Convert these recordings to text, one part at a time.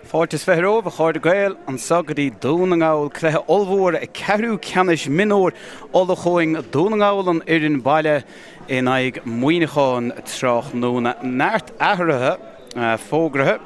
Fáilte is 20 romhaibh, a chairde Gael, anseo go dtí Dún na nGall, cluiche ollmhór ceathrú ceannais mionúir Uladh chugainn, Dún na nGall an fhoireann baile in aghaidh Muineacháin tráthnóna. Neart athruithe fógraithe,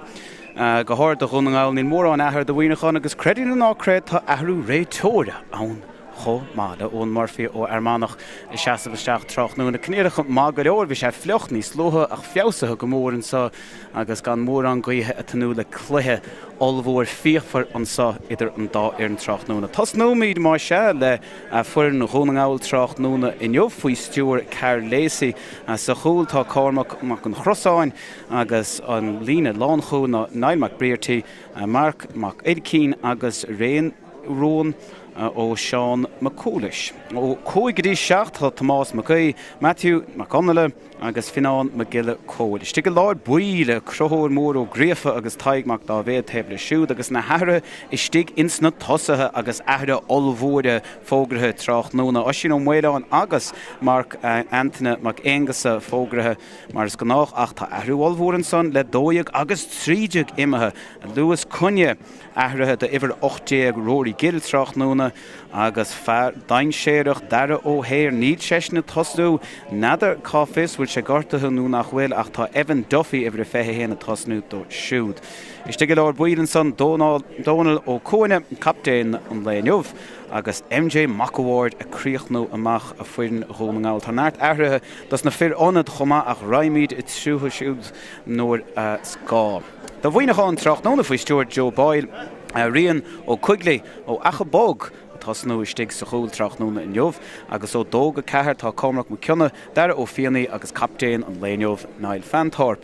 go háirid do Dhún na nGall, níl mórán athruithe do Mhuineachán agus creid é nó ná creid tá athrú réiteora ann. chomh maith le Eoin Murphy ó Fhear Manach ag seasamh isteach tráthnóna. Coinníollacha maith go leor, bhí sé fliuch níos luaithe ach feabhsaithe go mór anseo agus gan mórán gaoithe ag tnúth le cluiche ollmhór fíochmhar anseo idir an dá fhoireann tráthnóna. Tosnóimid más ea le foireann Dhún na nGall tráthnóna inniu faoi stiúir Karl Lacey. Sa chúl tá Cormac Mac an Chrosáin agus an líne lánchúil ná Niall McBrearty, Marc Mac Uilcín agus Réan Ruan ó Seán Mac Cumhlais. Ó 5 go dtí 7 tá Tomás Mac Aoidh, Matthew Mac Conghail agus Fionnán Mac Giolla Cóil. Istigh i lár baill, Conchúr Mór Ó Gríofa agus Tadhg Mac Dáibhéad taobh leis siúd agus na hathruithe istigh ins na tosaithe agus athruithe ollmhóra fógraithe tráthnóna. Oisín Ó Maoláin agus Marc Antaine Mac Aonghusa fógraithe mar is gnách ach tá athrú ollmhór ansan le 12 agus 13 imithe. Lewis Coyne. Athraithe do uimhir 18 Rory Gill tráthnóna agus fear dainséarach Darragh O'Hare, níl seisean ag tosnú, n'fheadar cá bhfios bhfuil sé gortaithe nó nach bhfuil ach tá Evan Duffy uimhir 21 ag tosnú dó siúd. Istigh i lár baill ansan Dónal Ó Cuana, captaen an lae inniu agus MJ Mac a' Bhaird ag críochnú amach foireann Dhún na nGall. Tá neart athruithe dos na fir ionaid chomh maith ach raghaimid tríothu siúd nuair is gá. Do Mhuineachán tráthnóna faoi stiúir Joe Boyle, Rian Ó Coigligh ó Achadh Bog ag tosnú istigh sa chúl tráthnóna inniu agus ó 2 go 4 tá Cormac Mac Cionnaith, Darragh Ó Fiannaí agus captaen an lae inniu, Niall Fanthorpe.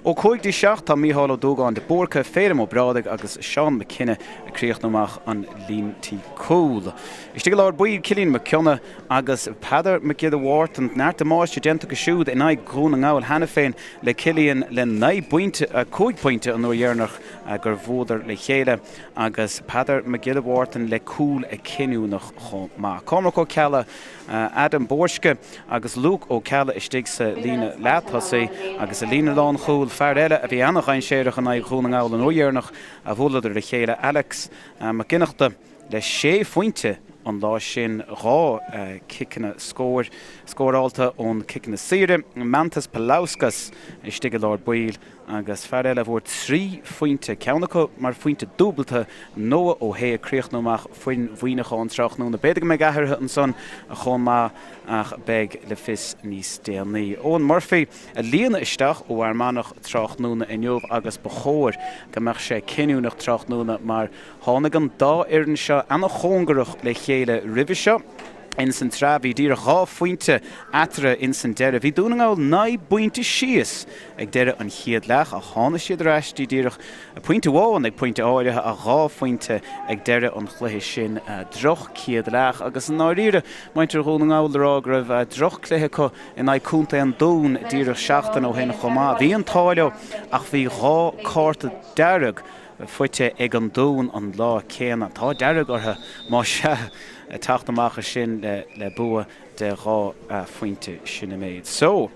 Ó 5 dtí 7 tá Mícheál Ó Dúgáin de Búrca, Féilim Ó Brádaigh agus Seán McKenna ag críochnú amach an línte cúl. Istigh i lár baill, Cillian Mac Cionnaith agus Peadar Mac Giolla Mhártain. Neart damáiste déanta acu siúd in aghaidh Dhún na nGall cheana féin le Cillian le 9 bpointe, 5 pointe an uair dheireanach gur bhuadar le chéile agus Peadar Mac Giolla Mhártain le cúl cinniúnach chomh maith. Cormac Ó Ceallaigh, Adam Bóirske agus Luke Ó Ceallaigh istigh sa líne leath-tosaigh agus sa líne lánchúil, fear eile a bhí ana-dhainséarach in aghaidh Dhún na nGall an uair dheireanach a bhuaileadar le chéile, Alex Mac Fhionnachta. Le sé phointe an lá sin, 2 ciceanna scóir scórálta ón ciceanna saoire, Mantas Paulauskas istigh i lár baill agus fear eile a fuair 3 phointe, ceann acu mar phointe dúbalta, Noah Ó hAodha ag críochnú amach foireann Mhuineacháin tráthnóna. B'fhéidir go mbeidh athruithe ansan chomh maith ach beidh le fios níos déanaí. Eoin Murphy a líonadh isteach ó Fhear Manach tráthnóna inniu agus ba chóir go mbeadh sé cinniúnach tráthnóna mar Tháinig an dá fhoireann seo ana-chóngarach le chéile roimhe seo ins an tsraith. Bhí díreach 2 phointe eatarthu ins an deireadh. Bhí Dún na nGall 9 bpointe síos ag deireadh an chéad leath ach tháinig siad ar ais dtí díreach pointe amháin ag pointe áirithe ach 2 phointe ag deireadh an chluiche sin. Droch chéad leath agus i ndáiríre muintir Dhún na nGall ag rá go raibh droch cluiche acu in aghaidh Contae an Dúin díreach seachtain ó shin chomh maith. Bhí an t-ádh leo ach bhí 2 cárta dearg faighte ag an Dún an lá céanna. An t-ádh dearg orthu, más ea, teacht amach as sin le bua de dhá phointe. Sin an méid. So,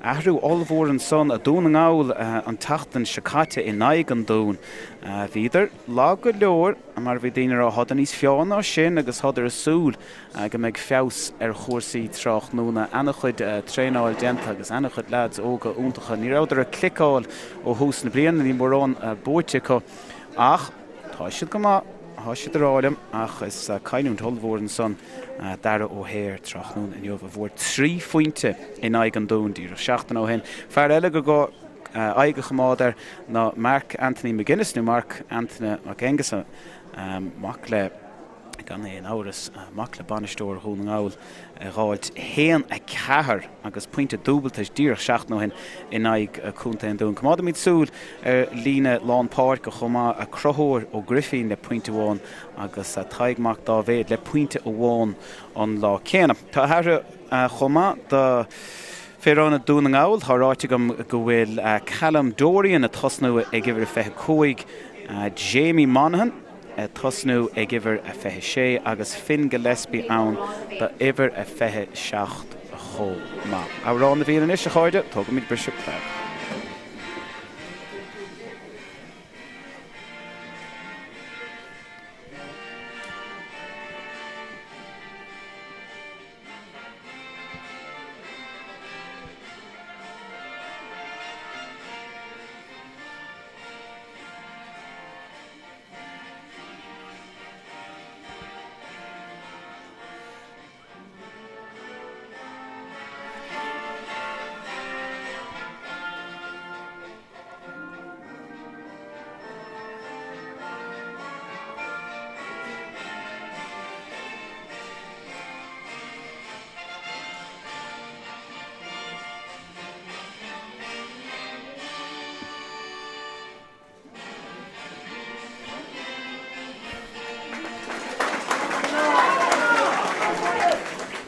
athrú ollmhór ansan. Dún na nGall an tseachtain seo caite in aghaidh an Dúin. Bhíodar lag go leor, mar a bhí daoine ag rá, thádar níos fearr ná sin agus thádar ag súil go mbeidh feabhas ar chúrsaí tráthnóna. Ana-chuid traenáil déanta agus ana-chuid leaids óga iontacha. Ní rabhadar ag cliceáil ó thús na bliana, níl mórán buaite acu ach tá siad go maith, tá siad ag rá liom ach is cailliúint ollmhór ansan Darragh O'Hare tráthnóna inniu a bhfuair 3 phointe in aghaidh an Dúin díreach seachtain ó shin. Fear eile gur gá aghaidh a choimeád air ná Mark Anthony McGuinness nó Mark Anthony Mac Aonghusa, mac le. Gan aon amhras, mac le bainisteoir Dhún na nGall ag fáilt 1, 4 agus pointe dúbalta díreach seachtain ó shin in aghaidh Contae an Dúin. Coimeádfaimid súil ar líne lán páirce chomh maith, Conchúr Ó Grifín le pointe amháin agus Tadhg Mac Dáibhéid le pointe amháin an lá céanna. Tá athruithe chomh maith do fir ionaid Dún na nGall. Tá ráite agam go bhfuil Callum Dorian ag tosnú ag uimhir 25, Jamie Monaghan, ag tosnú ag uimhir a 26 agus Finn Gillespie ann do uimhir a 27 chomh maith. Amhrán na bhFiann anois, a chairde, tógaimid briseadh beag.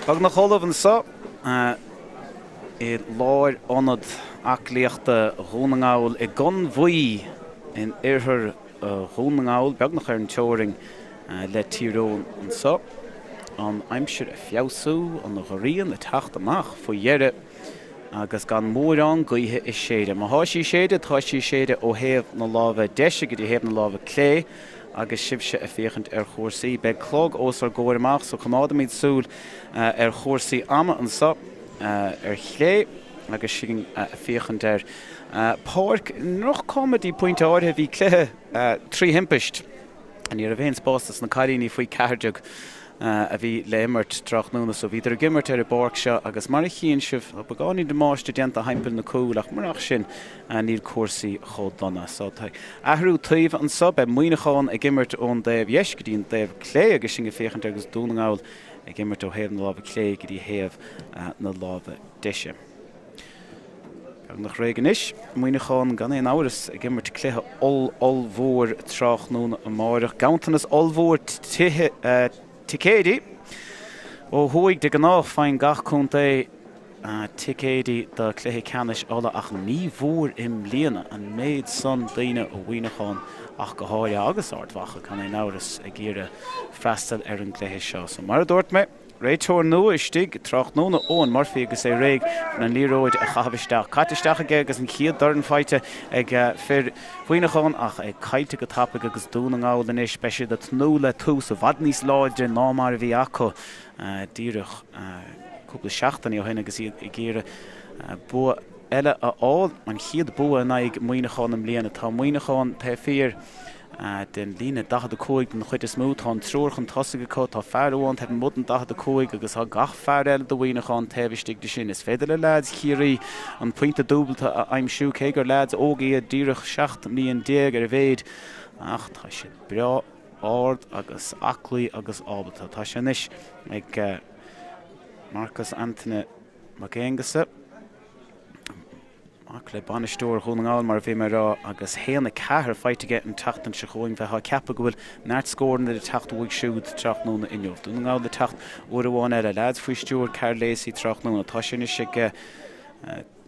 Beagnach ullamh anseo i lárionad aclaíochta Dhún na nGall i gCon Bhuí in oirthear Dhún na nGall, beagnach ar an teorainn le Tír Eoghain anseo. An aimsir ag feabhsú, an ghrian ag teacht amach faoi dheireadh agus gan mórán gaoithe ag séideadh. Má thá sí ag séideadh, tá sí ag séideadh ó thaobh na láimhe deise go dtí thaobh na láimhe clé agus sibhse ag féachaint ar chúrsaí. Beidh clog os ár gcomhair amach so coimeádaimid súil ar chúrsaí ama anseo ar chlé agus sinn ag féachaint ar pháirc i ndroch-chuma dtí pointe áirithe. Bhí cluiche trí thimpist. Ní raibh aon spás dos na cailíní faoi 14 a bhí le imirt tráthnóna so bhíodar ag imirt ar an bpáirc seo agus mar a chíonn sibh tá beagáinín damáiste déanta thimpeall na cúil ach murach sin níl cúrsaí chomh dona. So tá athrú taoibh anso, beidh Muineachán ag imirt ón dtaobh dheis go dtí an taobh clé agus sinn ag féachaint agus Dún na nGall ag imirt ó thaobh na láimhe clé go dtí thaobh na láimhe deise. Beagnach réidh anois. Muineachán gan aon amhras ag imirt cluiche oll-ollmhór tráthnóna amáireach. Ganntanas ollmhór ticéidí ó thuaidh. De ghnáth faigheann gach contae ticéidí do chluiche ceannais Uladh ach ní bhfuair i mbliana an méid san daoine ó Mhuineachán ach go háirithe agus Ard Mhacha gan aon amhras ag iarraidh freastal ar an gcluiche seo. So mar a dúirt mé. Réiteoir nua istigh tráthnóna, Eoin Murphy agus é réidh chun an liathróid a chaitheamh isteach. Caite isteach aige agus an chéad dorn faighte ag fir Mhuineacháin ach é caillte go tapaidh agus Dún na nGall anois. Beidh siad ag tnúth le tús i bhfad níos láidre ná mar a bhí acu díreach cúpla seachtain ó shin agus iad ag iarraidh bua eile a fháil, an chéad bua in aghaidh Mhuineacháin i mbliana. Tá Muineachán taobh thiar den líne 45 den chuid is mó. Tá an triúr chun tosaigh acu, tá fear amháin taobh amuigh den 45 agus tá gach fear eile do Mhuineachán taobh istigh de sin. Is féidir le leaids Chiarraí an pointe dúbalta a aimsiú, cé gur leaids óga iad, díreach 17 mbliain ar a mhéid, ach tá siad breá ard agus aclaí agus ábalta. Tá sé anois ag Marcus Antaine Mac Aonghusa. Mac le bainisteoir Dhún na nGall, mar a bhí mé ag rá, agus 1-4 faighte aige an tseachtain seo chugainn. Bheifeá ag ceapadh go bhfuil neart scóranna le teacht uaidh siúd tráthnóna inniu. Dún na nGall le teacht uair amháin eile. Leaids faoi stiúir Karl Lacey tráthnóna. Tá sé anois ag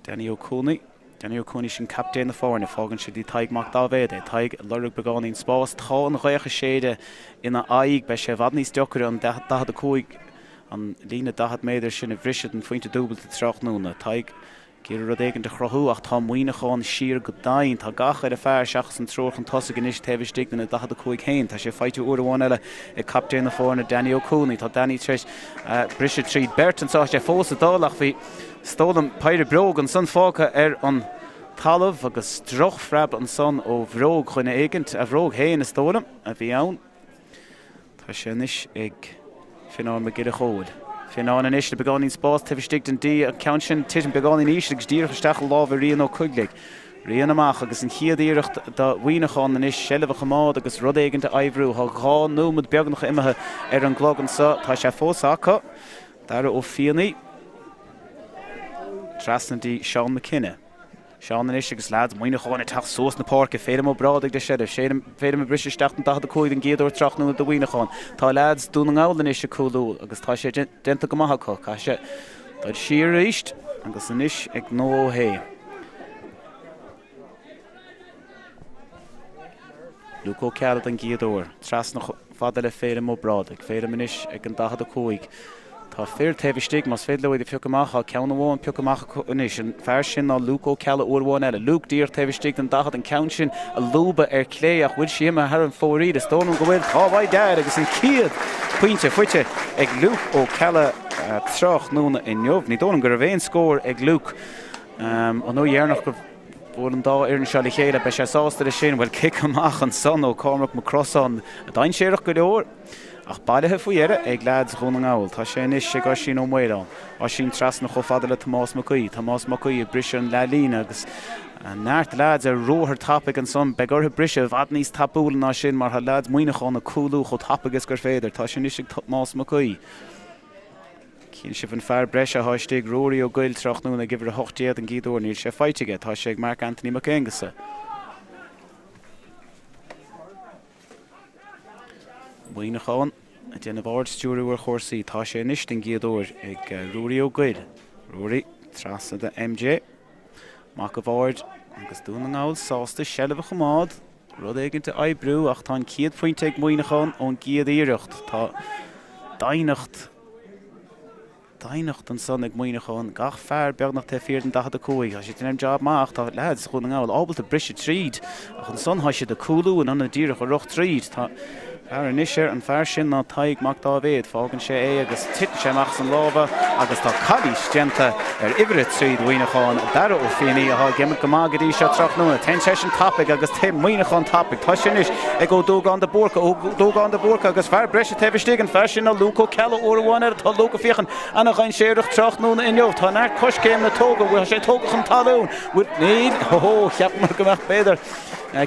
Danny Ó Cuanaigh. Danny Ó Cuanaigh, sin captaen na foirne. Fágann sé dtí Tadhg Mac Dáibhéad é. Tadhg ag lorg beagáinín spáis. Tá an ghaoth ag séideadh ina aghaidh. Beidh sé i bhfad níos deocaire an 45, an líne 40 méadar sin a bhriseadh don phointe dúbailte tráthnóna. Tadhg Ag iarraidh rud éigin a chruthú ach tá Muineachán siar go domhain. Tá gach uile fear seachas an triúr chun tosaigh anois taobh istigh de na 45 féin. Tá sé faighte uair amháin eile ag captaen na foirne Danny Ó Cuanaigh. Tá Danny tar éis briseadh tríd beirt anseo. Tá sé fós ag dul ach bhí is dóigh liom péire bróg ansan fágtha ar an talamh agus drochphreab ansan ó bhróg dhuine éigint, a bhróg féin is dóigh liom a bhí ann. Tá sé anois ag Fionnán Mac Giolla Chóill. Fionnán anois le beagáinín spás taobh istigh den D, an ceann sin titim beagáinín íseal agus díreach isteach i lámha Rian Ó Coigligh. Rian amach agus an chéad iarracht do Mhuineachán anois seilbh a choimeád agus rud éigint a oibriú. Tá 2 nóiméad beagnach imithe ar an gclog anseo. Tá sé fós acu. Dara Ó Fiannaí trasna dtí Seán McKenna. Seán anois agus leaids Mhuineacháin ag teacht suas na páirce. Féilim Ó Brádaigh le seilbh. Féilim ag briseadh isteach don 45 den gcéad uair tráthnóna do Mhuineachán. Tá leaids Dún na nGall anois ag cúlú agus tá sé déanta go maith acu. Caithfidh sé dul siar arís agus anois ag Noah Ó hAodha. Luke Ó Ceallaigh den gcéad uair. Trasna chomh fada le Féilim Ó Brádaigh. Féilim anois ag an 45. Tá fir taobh istigh, más féidir leo iad a phiocadh amach. Tá ceann amháin pioctha amach acu anois. An fear sin ná Luke Ó Ceallaigh uair amháin eile. Luke díreach taobh istigh den 40, an ceann sin a lúbadh ar clé ach bhfuil sí imithe thar an fomhuirí? Is dóigh liom go bhfuil. Tá, by dad agus an chéad pointe faighte ag Luke Ó Ceallaigh tráthnóna inniu. Ní dóigh liom go raibh aon scór ag Luke an uair dheireanach gur bhuail an dá fhoireann seo le chéile. Beidh sé sásta leis sin. Bhuel, cic amach ansan ó Cormac Mac Crosáin, dainséarach go leor. Ach bailithe faoi dheireadh ag leaids Dhún na nGall. Tá sé anois ag Oisín Ó Maoláin. Oisín trasna chomh fada le Tomás Mac Aoidh. Tomás Mac Aoidh ag briseadh an leathlíne agus neart leaids ar ruathar tapaidh ansan. Beidh orthu briseadh i bhfad níos tapúla ná sin mar tá leaids Mhuineacháin ag cúlú chomh tapaidh is gur féidir. Tá sé anois ag Tomás Mac Aoidh. Chíonn sibh an fear breise atá istigh, Ruairí Ó Goill, tráthnóna ag uimhir 18 den gcéad uair. Níl sé faighte aige. Tá sé ag Mark Anthony Mac Aonghusa. Muineachán. Ag déanamh ard-stiúradh ar chúrsaí tá sé anois den gcéad uair ag Ruairí Ó Goill. Ruairí, trasna do MJ Mac a' Bhaird agus Dún na nGall sásta seilbh a choimeád, rud éigint a oibriú ach tá an chéad phointe ag Muineachán ón gcéad iarracht. Tá doimhneacht. Doimhneacht ansan ag Muineachán, gach fear beagnach taobh thiar den 45. Tá siad ag déanamh job maith ach tá leaids Dhún na nGall ábalta briseadh tríd ach ansan tá siad ag cúlú in ionad díreach a rith tríd. Tá fear anois air, an fear sin ná Tadhg Mac Dáibhéid. Fágann sé é agus titeann sé amach as an lámha agus tá calaois déanta ar uimhir 3 do Mhuineachán, Dara Ó Fiannaí atá ag imirt go maith go dtí seo tráthnóna. Téann seisean tapaidh agus téann Muineachán tapaidh. Tá sé anois ag Ó Dúgáin de Búrca, Ó Dúgáin de Búrca agus fear breise taobh istigh, an fear sin ná Luke Ó Ceallaigh uair amháin eile. Tá Luke ag féachaint ana-dhainséarach tráthnóna inniu. Tá neart coiscéimeanna tógtha, bhfuil sé tógtha chun talún? Bhfuil? Níl. Ó, cheapamar go mbeadh b'fhéidir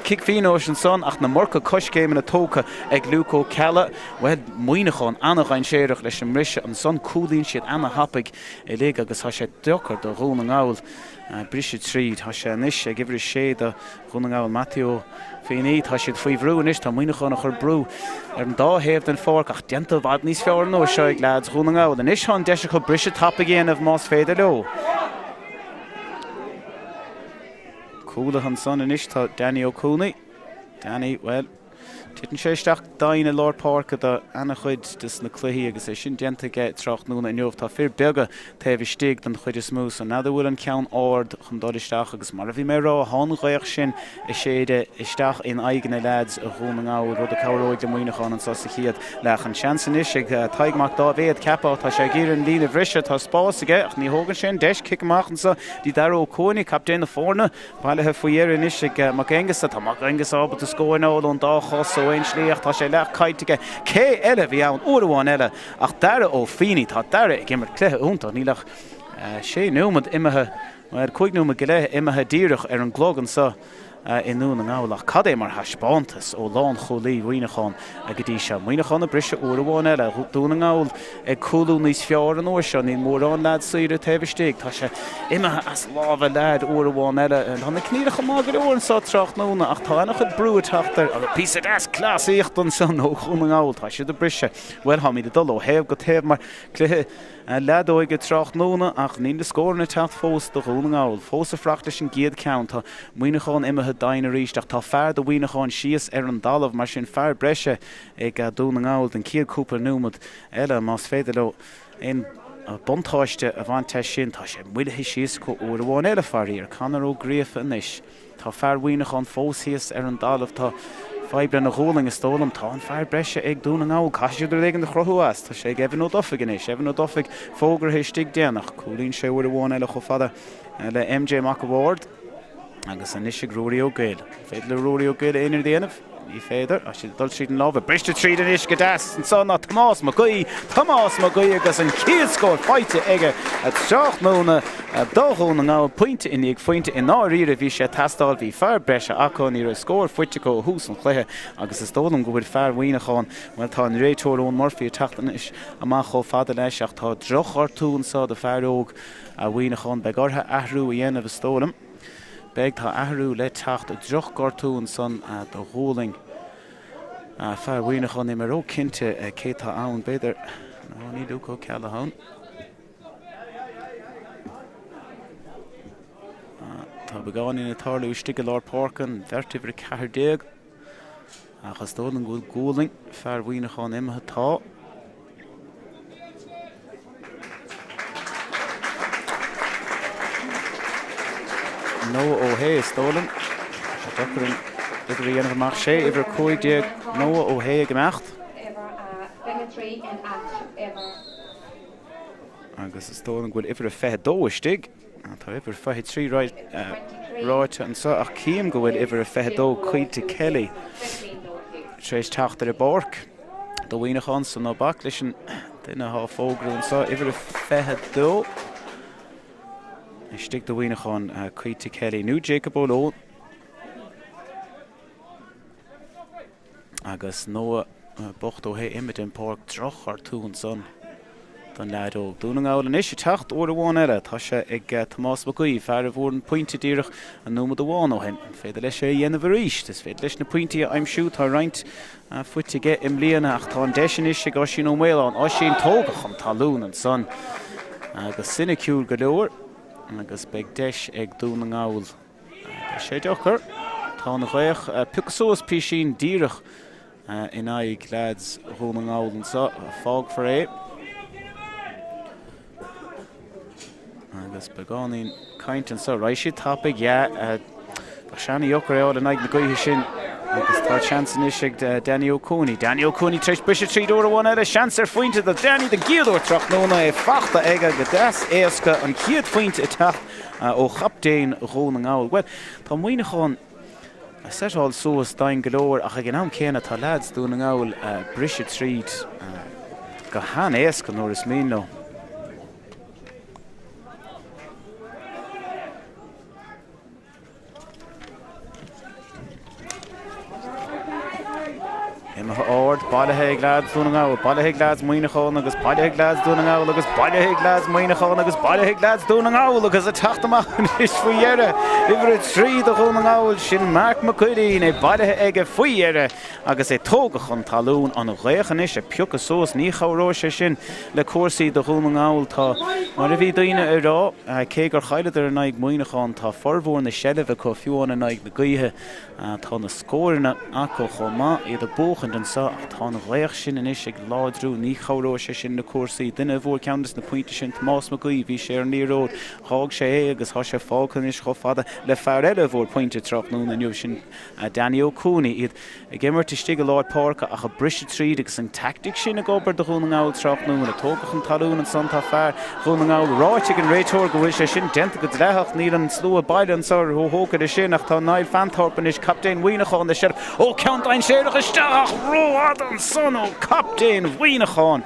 cic phionóis ansan ach an iomarca coiscéimeanna tógtha ag Luke Ó Ceallaigh. Bhuel, Muineachán ana-dhainséarach leis an mbriseadh ansan. Cúlaíonn siad ana-thapaidh uilig agus tá sé deacair do Dhún na nGall briseadh tríd. Tá sé anois ag uimhir 6 do Dhún na nGall, Matthew Ó Fíonaí. Tá siad faoi bhrú anois. Tá Muineachán ag cur brú ar an dá thaobh den pháirc ach déanta i bhfad níos fearr an uair seo ag leaids Dhún na nGall. Anois tá an deis acu briseadh tapaidh a dhéanamh más féidir leo. Cúlaithe ansan anois tá Danny Ó Cuanaigh. Danny, bhuel, Titeann sé isteach domhain i lár páirce do ana-chuid des na cluichí agus é sin déanta aige tráthnóna inniu. Tá fir beaga taobh istigh den chuid is mó so n'fheadar bhfuil an ceann ard chun dul isteach agus mar a bhí mé ag rá tá an ghaoth sin ag séideadh isteach in aghaidheanna leaids Dhún na nGall, rud a cabhróidh le Muineachán anseo sa chéad leath. An seans anois ag Tadhg Mac Dáibhéad, ceapfá, tá sé ag iarraidh an líne a bhriseadh, tá spás aige ach ní thógann sé an deis, cic amach anseo dtí Dara Ó Cuanaigh, captaen na foirne. Bailithe faoi dheireadh anois ag Mac Aonghusa. Tá Mac Aonghusa ábalta scór ón dá chos ó aon slí ach tá sé leath caillte aige. Cé eile a bhí ann uair amháin eile ach Dara Ó Fíonaí. Tá Dara ag imirt cluiche iontach. Níl ach sé nóiméad imithe, bhuel, cúig nóiméad go leith imithe díreach ar an gclog anseo i nDún na nGall. Ach cad é mar thaispeántas ó lánchúlaí Mhuineacháin go dtí seo. Muineachán ag briseadh uair amháin eile. Dún na nGall ag cúlú níos fearr an uair seo. Níl mórán leads saoire taobh istigh. Tá sé imithe as lámha leaid uair amháin eile. Tá na coinníollacha maith go leor anseo tráthnóna ach tá an-chuid brú ag teacht ar píosa deas cleasaíochta ansan ó Dhún na nGall. Tá siad ag briseadh. Bhuel, táimid ag dul ó thaobh go taobh mar cluiche leadóige tráthnóna ach níl na scóranna ag teacht fós do Dhún na nGall. Fós ag fanacht leis an gcéad ceann. Tá Muineachán imithe domhain arís ach tá fear do Mhuineachán síos ar an dtalamh mar sin fear breise ag Dún na nGall don chéad cúpla nóiméad eile más féidir leo aon buntáiste a bhaint as sin. Tá sé moillithe síos acu uair amháin eile faraor. Conor Ó Gríofa anois. Tá fear Mhuineacháin fós thíos ar an dtalamh. Tá fadhb lena ghualainn, is dóigh liom. Tá an fear breise ag Dún na nGall. Caithfidh siad rud éigin a chruthú as. Tá sé ag Evan Ó Dufaigh anois. Evan Ó Dufaigh fógraithe istigh déanach. Cúlaíonn sé uair amháin eile chomh fada le MJ Mac a' Bhaird. Agus anois ag Ruairí Ó Goill. Féidir le Ruairí Ó Goill aon rud a dhéanamh? Ní féidir. Tá siad ag dul tríd an lámha. Briste tríd anois go deas ansan ná Tomás Mac Aoidh. Tomás Mac Aoidh agus an chéad scór faighte aige tráthnóna do Dhún na nGall. Pointe i ndiaidh phointe. I ndáiríre bhí sé ag teastáil. Bhí fear breise acu. Ní raibh scór faighte acu ó thús an chluiche agus is dóigh liom go bhfuil fear Mhuineacháin, bhuel tá an réiteoir Eoin Murphy ag teacht anois amach chomh fada leis ach tá drochghortú anso do fear óg Mhuineacháin. Beidh orthu athrú a dhéanamh is dóigh liom. Beidh, tá athrú le teacht, drochghortú ansan do ghualainn fear Mhuineacháin, níl mé ró-chinnte cé tá ann, b'fhéidir, nó ní Luke Ó Ceallaigh ann. Tá beagáinín ag tarlú istigh i lár páirce, an bheirt uimhir 14, ach is dóigh liom go bhfuil gualainn fear Mhuineacháin imithe, tá. Noah Ó hAodha, is dóigh liom. Tá sé deacair an uimhir a dhéanamh amach. Sé uimhir 15 Noah Ó hAodha ag imeacht. Agus is dóigh liom go bhfuil uimhir 22 istigh. Tá uimhir 23 ráite anseo ach cím go bhfuil uimhir 22 Caoilte Kelly tar éis teacht ar an bpáirc do Mhuineachán so ná bac leis an duine atá á fógrú anseo, uimhir 22 istigh do Mhuineachán, Caoilte Kelly nó Jacob O'Loan. Agus Noah bocht Ó hAodha imithe den pháirc, drochghortú ansan. Don leaid óg. Dún na nGall anois ag teacht uair amháin eile. Tá sé ag Tomás Mac Aoidh, fear a bhfuair an pointe díreach an nóiméad amháin ó shin. An féidir leis é a dhéanamh arís? Is féidir leis na pointí a aimsiú. Tá roinnt faighte aige i mbliana ach tá an deis anois ag Oisín Ó Maoláin. Oisín tógtha chun talún ansan agus soiniciúil go leor agus beidh deis ag Dún na nGall. Beidh sé deacair. Tá an ghaoth ag piocadh suas písín díreach in aghaidh leaids Dhún na nGall anseo. Fágfar é. Agus beagáinín cainte anseo. Raghaidh siad tapaidh, yeah. Bheadh sé ana-dheacair é a fháil in aghaidh na gaoithe sin. Agus tá seans anois ag Danny Ó Cuanaigh. Danny Ó Cuanaigh tar éis briseadh tríd uair amháin eile. Seans ar phointe do Danny den gcéad uair tráthnóna. É fachta aige go deas éasca. An chéad phointe ag teacht ó chaptaen Dhún na nGall. Bhuel, tá Muineachán ag seiteáil suas daingean go leor ach ag an am céanna tá leaids Dún na nGall ag briseadh tríd go han-éasca nuair is mian leo. Imithe ard, bailithe ag leaids Dún na nGall, bailithe ag leaids Muineachán agus bailithe ag leaids Dún na nGall agus bailithe ag leaids Muineachán agus bailithe ag leaids Dún na nGall agus ag teacht amach anois faoi dheireadh, uimhir 3 do Dhún na nGall, sin Marc Mac Uidhín, é bailithe aige faoi dheireadh agus é tógtha chun talún. An ghaoth anois ag piocadh suas, ní chabhróidh sé sin le cúrsaí do Dhún na nGall. Tá, mar a bhí daoine ag rá, cé gur chailleadar in aghaidh Muineachán, tá formhór na seilbhe acu fiú amháin in aghaidh na gaoithe. Tá na scóranna acu chomh maith, iad ag buachaint anseo, ach tá an ghaoth sin anois ag láidriú. Ní chabhróidh sé sin le cúrsaí. Duine a bhfuair ceann des na pointí sin, Tomás Mac Aoidh, bhí sé ar an liathróid, dh'fhág sé é agus tá sé fágtha anois chomh fada le fear eile a bhfuair pointe tráthnóna inniu, sin Danny Ó Cuanaigh. Iad ag imirt istigh i lár páirce ach ag briseadh tríd agus an teaictic sin ag obair do Dhún na nGall tráthnóna. Tógtha chun talún ansan tá fear Dhún na nGall. Ráite ag an réiteoir go bhfuil sé sin déanta go dleathach. Níl an slua baile anso róthógtha leis sin ach tá Niall Fanthorpe anois, captaen Mhuineacháin, le seilbh. Ó, ceann dainséarach isteach ach rófhada ansan ó captaen Mhuineacháin.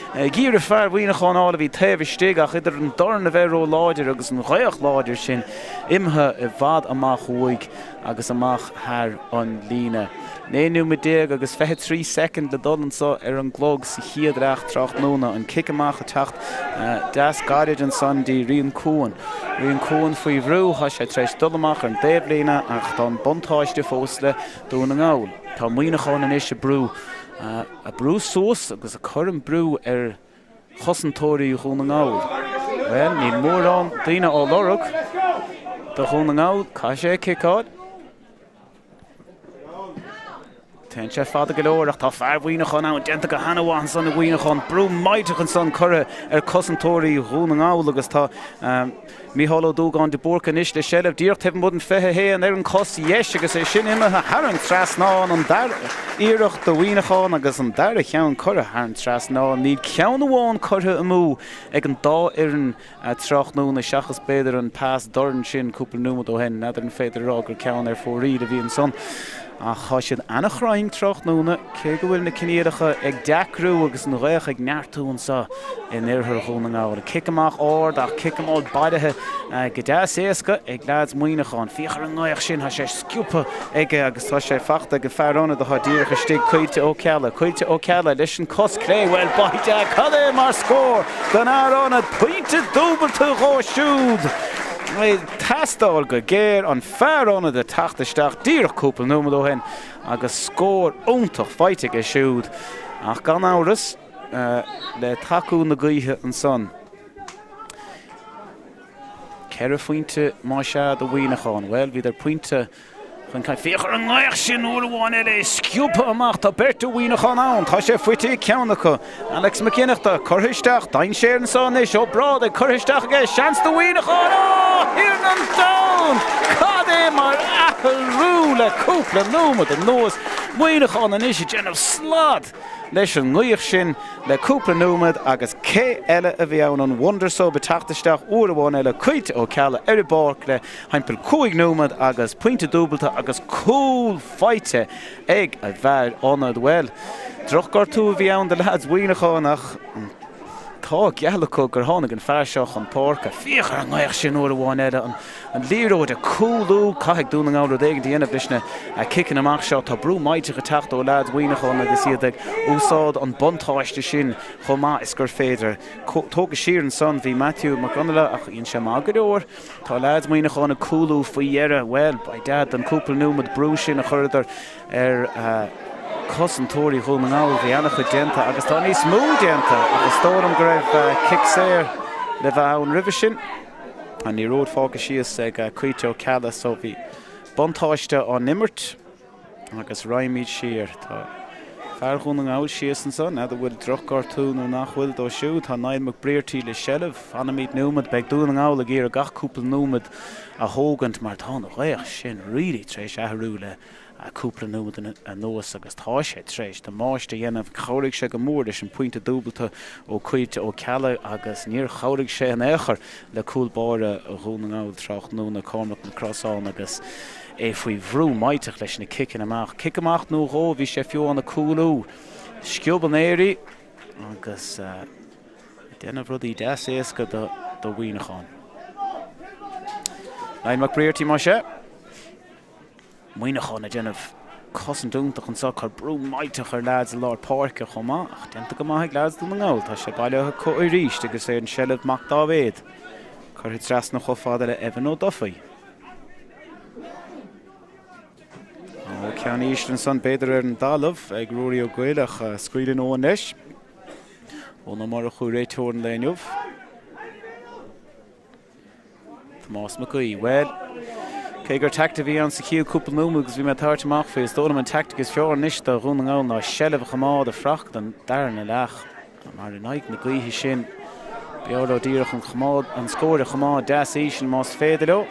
Ag iarraidh fear Mhuineacháin a fháil a bhí taobh istigh ach idir an dorn a bheith róláidir agus an ghaoth láidir sin imithe i bhfad amach uaidh. agus amach thar an líne. 19 nóiméad agus 23 soicind le dul anso ar an gclog sa chéad leath tráthnóna. An cic amach ag teacht deas gairid ansan dtí Rian Coen. Rian Coen faoi bhrú, tá sé tar éis dul amach ar an dtaobhlíne ach tá an buntáiste fós le Dún na nGall. Tá Muineachán anois ag brú, ag brú suas agus ag cur an brú ar chosantóirí Dhún na nGall. Bhuel, níl mórán daoine á lorg do Dhún na nGall. Caithfidh sé ciceáil. Téann sé fada go leor ach tá fear Mhuineacháin ann. Déanta go han-mhaith ansan ag Mhuineachán. Brú millteach ansan curtha ar cosantóirí Dhún na nGall agus tá Mícheál Ó Dúgáin de Búrca anois le seilbh díreach taobh amuigh den 21 ar an cos dheis agus é sin imithe thar an trasnán, an dara iarracht do Mhuineachán agus an dara cheann curtha thar an trasnán. Níl ceann amháin curtha amú ag an dá fhoireann tráthnóna seachas b'fhéidir an pas doirn sin cúpla nóiméad ó shin. N'fheadar an féidir a rá gur ceann ar fóraoil a bhí ansan. Ach tá siad ana-chruinn tráthnóna, cé go bhfuil na coinníollacha ag deacrú agus an ghaoth ag neartú anseo in oirthear Dhún na nGall. Cic amach ard ach cic amach bailithe go deas éasca ag leaids Mhuineacháin. Féach ar an ngaoth sin, tá sé sciobtha aige agus tá sé fachta ag an fear ionaid atá díreach istigh, Caoilte Ó Ceallaigh. Caoilte Ó Ceallaigh leis an cos clé, bhuel, by Dad, cad é mar scór don fhear ionaid, pointe dúbalta dhó siúd! Ag teastáil go géar an fear ionaid ag teacht isteach díreach cúpla nóiméad ó shin agus scór iontach faighte aige siúd ach gan amhras le tacú na gaoithe ansan. Ceithre phointe más ea do Mhuineachán. Bhuel, bhíodar pointe chun cinn. Féach ar an ngaoth sin uair amháin eile, é sciobtha amach. Tá beirt ó Mhuineachán ann. Tá sé faighte ag ceann acu. Alex Mac Fhionnachta curtha isteach. Dainséar anso anois. Ó Brádaigh curtha isteach aige. Seans do Mhuineachán. Ó, Thiarna an Domhain! Cad é mar athrú le cúpla nóiméad anuas. Muineachán anois ag déanamh slad leis an ngaoth sin le cúpla nóiméad agus cé eile a bhí ann? An wonder sub ag teacht isteach uair amháin eile, Caoilte Ó Ceallaigh ar an bpáirc le thimpeall 5 nóiméad agus pointe dúbalta agus cúl faighte ag an bhfear ionaid. Bhuel, drochghortú a bhí ann do leaids Mhuineacháin ach an. t-ádh geal acu gur tháinig an fear seo chun páirce. Féach ar an ngaoth sin uair amháin eile, an liathróid ag cúlú. Caithfidh Dún na nGall rud éigin a dhéanamh leis na ciceanna amach seo. Tá brú millteach ag teacht ó leaids Mhuineacháin agus iad ag úsáid an buntáiste sin chomh maith is gur féidir. Tógtha siar ansan bhí Matthew Mac Fhionnghaile ach dhein sé maith go leor. Tá leaids Mhuineacháin ag cúlú faoi dheireadh. Bhuel, by dad, don cúpla nóiméad brú sin a chuireadar ar chosantóirí Dhún na nGall, bhí an-chuid déanta agus tá níos mó déanta ach is dóigh liom go raibh cic saor le bheith ann roimhe sin. An liathróid fágtha síos ag Caoilte Ó Ceallaigh so bhí buntáiste á n-imirt. Agus raghaimid siar. Tá fear Dhún na nGall síos anso, n'fheadar an bhfuil drochghortú nó nach bhfuil dó siúd. Tá Niall McBrearty le seilbh. Fanfaimid nóiméad. Beidh Dún na nGall ag iarraidh gach cúpla nóiméad a thógaint mar tá an ghaoth sin really tar éis athrú le cúpla nóiméad anuas agus tá sé tar éis damáiste a dhéanamh. Chabhraigh sé go mór leis an pointe dúbalta ó Caoilte Ó Ceallaigh agus níor chabhraigh sé in aon chor le cúl báire Dhún na nGall tráthnóna, Cormac Mac Crosáin agus é faoi bhrú millteach leis na ciceanna amach. Cic amach nó dhó, bhí sé fiú ann ag cúlú. Sciob an aer í agus ag déanamh rudaí deas éasca do Mhuineachán. Niall McBrearty más ea. Muineachán ag déanamh cosaint iontach anseo, cur brú millteach ar leaids i lár páirce chomh maith ach déanta go maith ag leaids Dún na nGall. Tá sé bailithe acu arís agus é in seilbh Mac Dáibhéad. Curtha trasna chomh fada le Evan Ó Dufaigh. Ó, ceann íseal ansan, b'fhéidir ar an dtalamh ag Ruairí Ó Goill ach scaoileann Eoin leis. Eoin Ó Murchú, réiteoir an lae inniu. Tomás Mac Aoidh, bhuel, cé gur teaictic a bhí ann sa chéad cúpla nóiméad agus bhí mé ag tabhairt amach faoi, is dóigh liom an teaictic is fearr anois do Dhún na nGall ná seilbh a choimeád ag fuireach don darna leath. Mar in aghaidh na gaoithe sin, b'fhearr leo díreach an choimeád, an scór a choimeád deas íseal más féidir leo.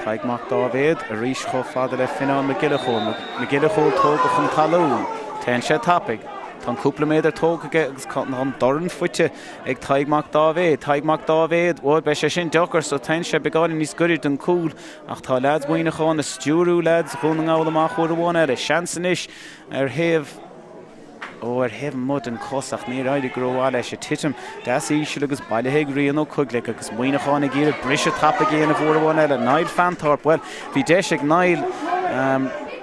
Tadhg Mac Dáibhéad arís chomh fada le Fionnán Mac Giolla Chóill. Mac Giolla Chóill tógtha chun talún. Téann sé tapaidh. Tá an cúpla méadar tógtha aige agus tá an dorn faighte ag Tadhg Mac Dáibhéad. Tadhg Mac Dáibhéad, bhuel, beidh sé sin deacair so téann sé beagáinín níos gaire don chúl ach tá leaids Mhuineacháin ag stiúrú leaids Dhún na nGall amach uair amháin eile. Seans anois Ar thaobh, ó, ar thaobh amuigh den cos ach níor éirigh go rómhaith leis. Ag titim deas íseal agus bailithe ag Rian Ó Coigligh agus Muineachán ag iarraidh briseadh tapaidh a dhéanamh uair amháin eile. Niall Fanthorpe, bhuel, bhí deis ag Niall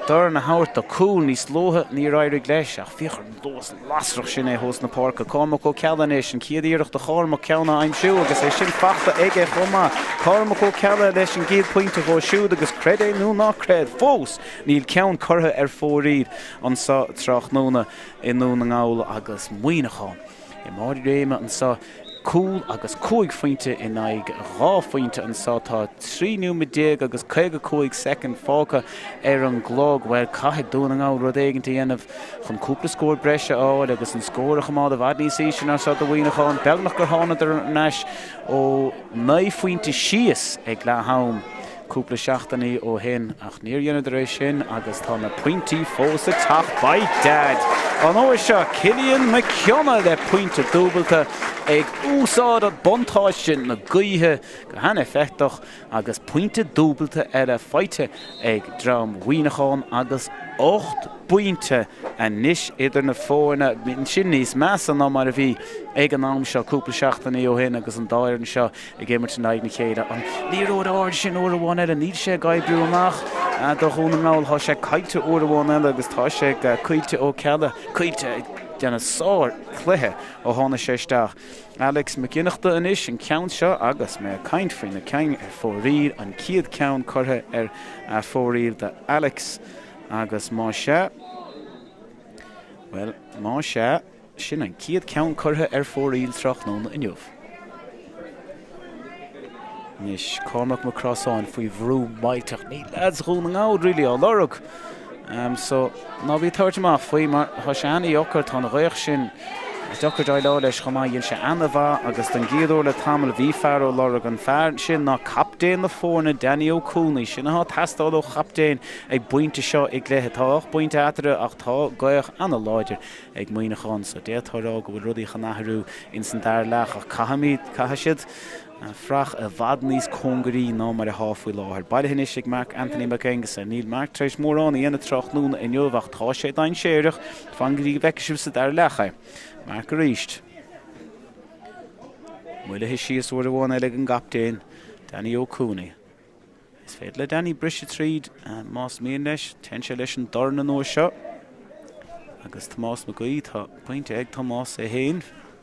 dorn a thabhairt do cúl níos luaithe, níor éirigh leis ach féach ar an luas lasrach sin é thuas na páirce. Cormac Ó Ceallaigh anois, an chéad iarracht do Chormac ceann a aimsiú agus é sin fachta aige chomh maith. Cormac Ó Ceallaigh leis an gcéad pointe dhó siúd agus creid é nó ná creid, fós Níl ceann curtha ar fóraoil anso tráthnóna i nDún na nGall agus Muineachán i mbarr a réime anso, cúl agus 5 phointe in aghaidh 2 phointe anso. Tá 13 nóiméad agus 55 soicind fágtha ar an gclog. Bhuel, caithfidh Dún na nGall rud éigin a dhéanamh chun cúpla scór breise a fháil agus an scór a choimeád i bhfad níos ísle ná seo do Mhuineachán. Beagnach gur thánadar ar ais ó 9 phointe síos ag leath am. cúpla seachtainí ó shin ach níor dheineadar é sin agus tá na pointí fós ag teacht by dad! An uair seo Cillian McKeona le pointe dúbalta ag úsáid buntáiste na gaoithe go han-éifeachtach agus pointe dúbalta eile faighte ag dream Mhuineacháin agus 8 bpointe anois idir na foirne, sin níos measa ná mar a bhí ag an am seo cúpla seachtainí ó shin agus an dá fhoireann seo ag imirt in aghaidh na chéile. An liathróid ard sin uair amháin eile, níl sé ag oibriú amach do Dhún na nGall. Tá sé caillte uair amháin eile agus tá sé ag Caoilte Ó Ceallaigh. Caoilte ag déanamh sár chluiche ó tháinig sé isteach. Alex Mac Fhionnachta anois an ceann seo agus mé ag caint faoi na cinn ar fóraoil, an chéad ceann curtha ar fóraoil do Alex agus más ea, bhuel, más ea, Sin an chéad ceann curtha ar fóraoil tráthnóna inniu. Anois Cormac Mac Crosáin faoi bhrú millteach. Níl leaids Dhún na nGall really á lorg. So ná bí ag tabhairt amach faoi mar tá sé an-dheacair, tá an ghaoth sin. Is deacair déileáil leis chomh maith. Dhein sé ana-mhaith agus don gcéad uair le tamall bhí fear á lorg. An fear sin ná captaen na foirne, Danny Ó Cooney. Sin atá ag teastáil ó chaptaen ag bpointe seo i gcluiche. Tá 8 bpointe eatarthu ach tá gaoth ana-láidir ag Muineachán so d'fhéadfá a rá go bhfuil rudaí chun athrú ins an dara leath ach caithfimid, caithfidh siad fraoch i bhfad níos cóngaraí ná mar atá faoi láthair. Bailithe anois ag Mark Anthony Mac Aonghusa. Níl Mark tar éis mórán a dhéanamh tráthnóna inniu ach tá sé dainséarach. Fan go dtí go bhfeicfidh sibh sa dara leath é. Mark arís. Moillithe síos uair amháin eile ag an gcaptaen, Danny Ó Cooney. Is féidir le Danny briseadh tríd más mian leis. Téann sé leis an dorn an uair seo. Agus Tomás Mac Aoidh, tá pointe ag Tomás é féin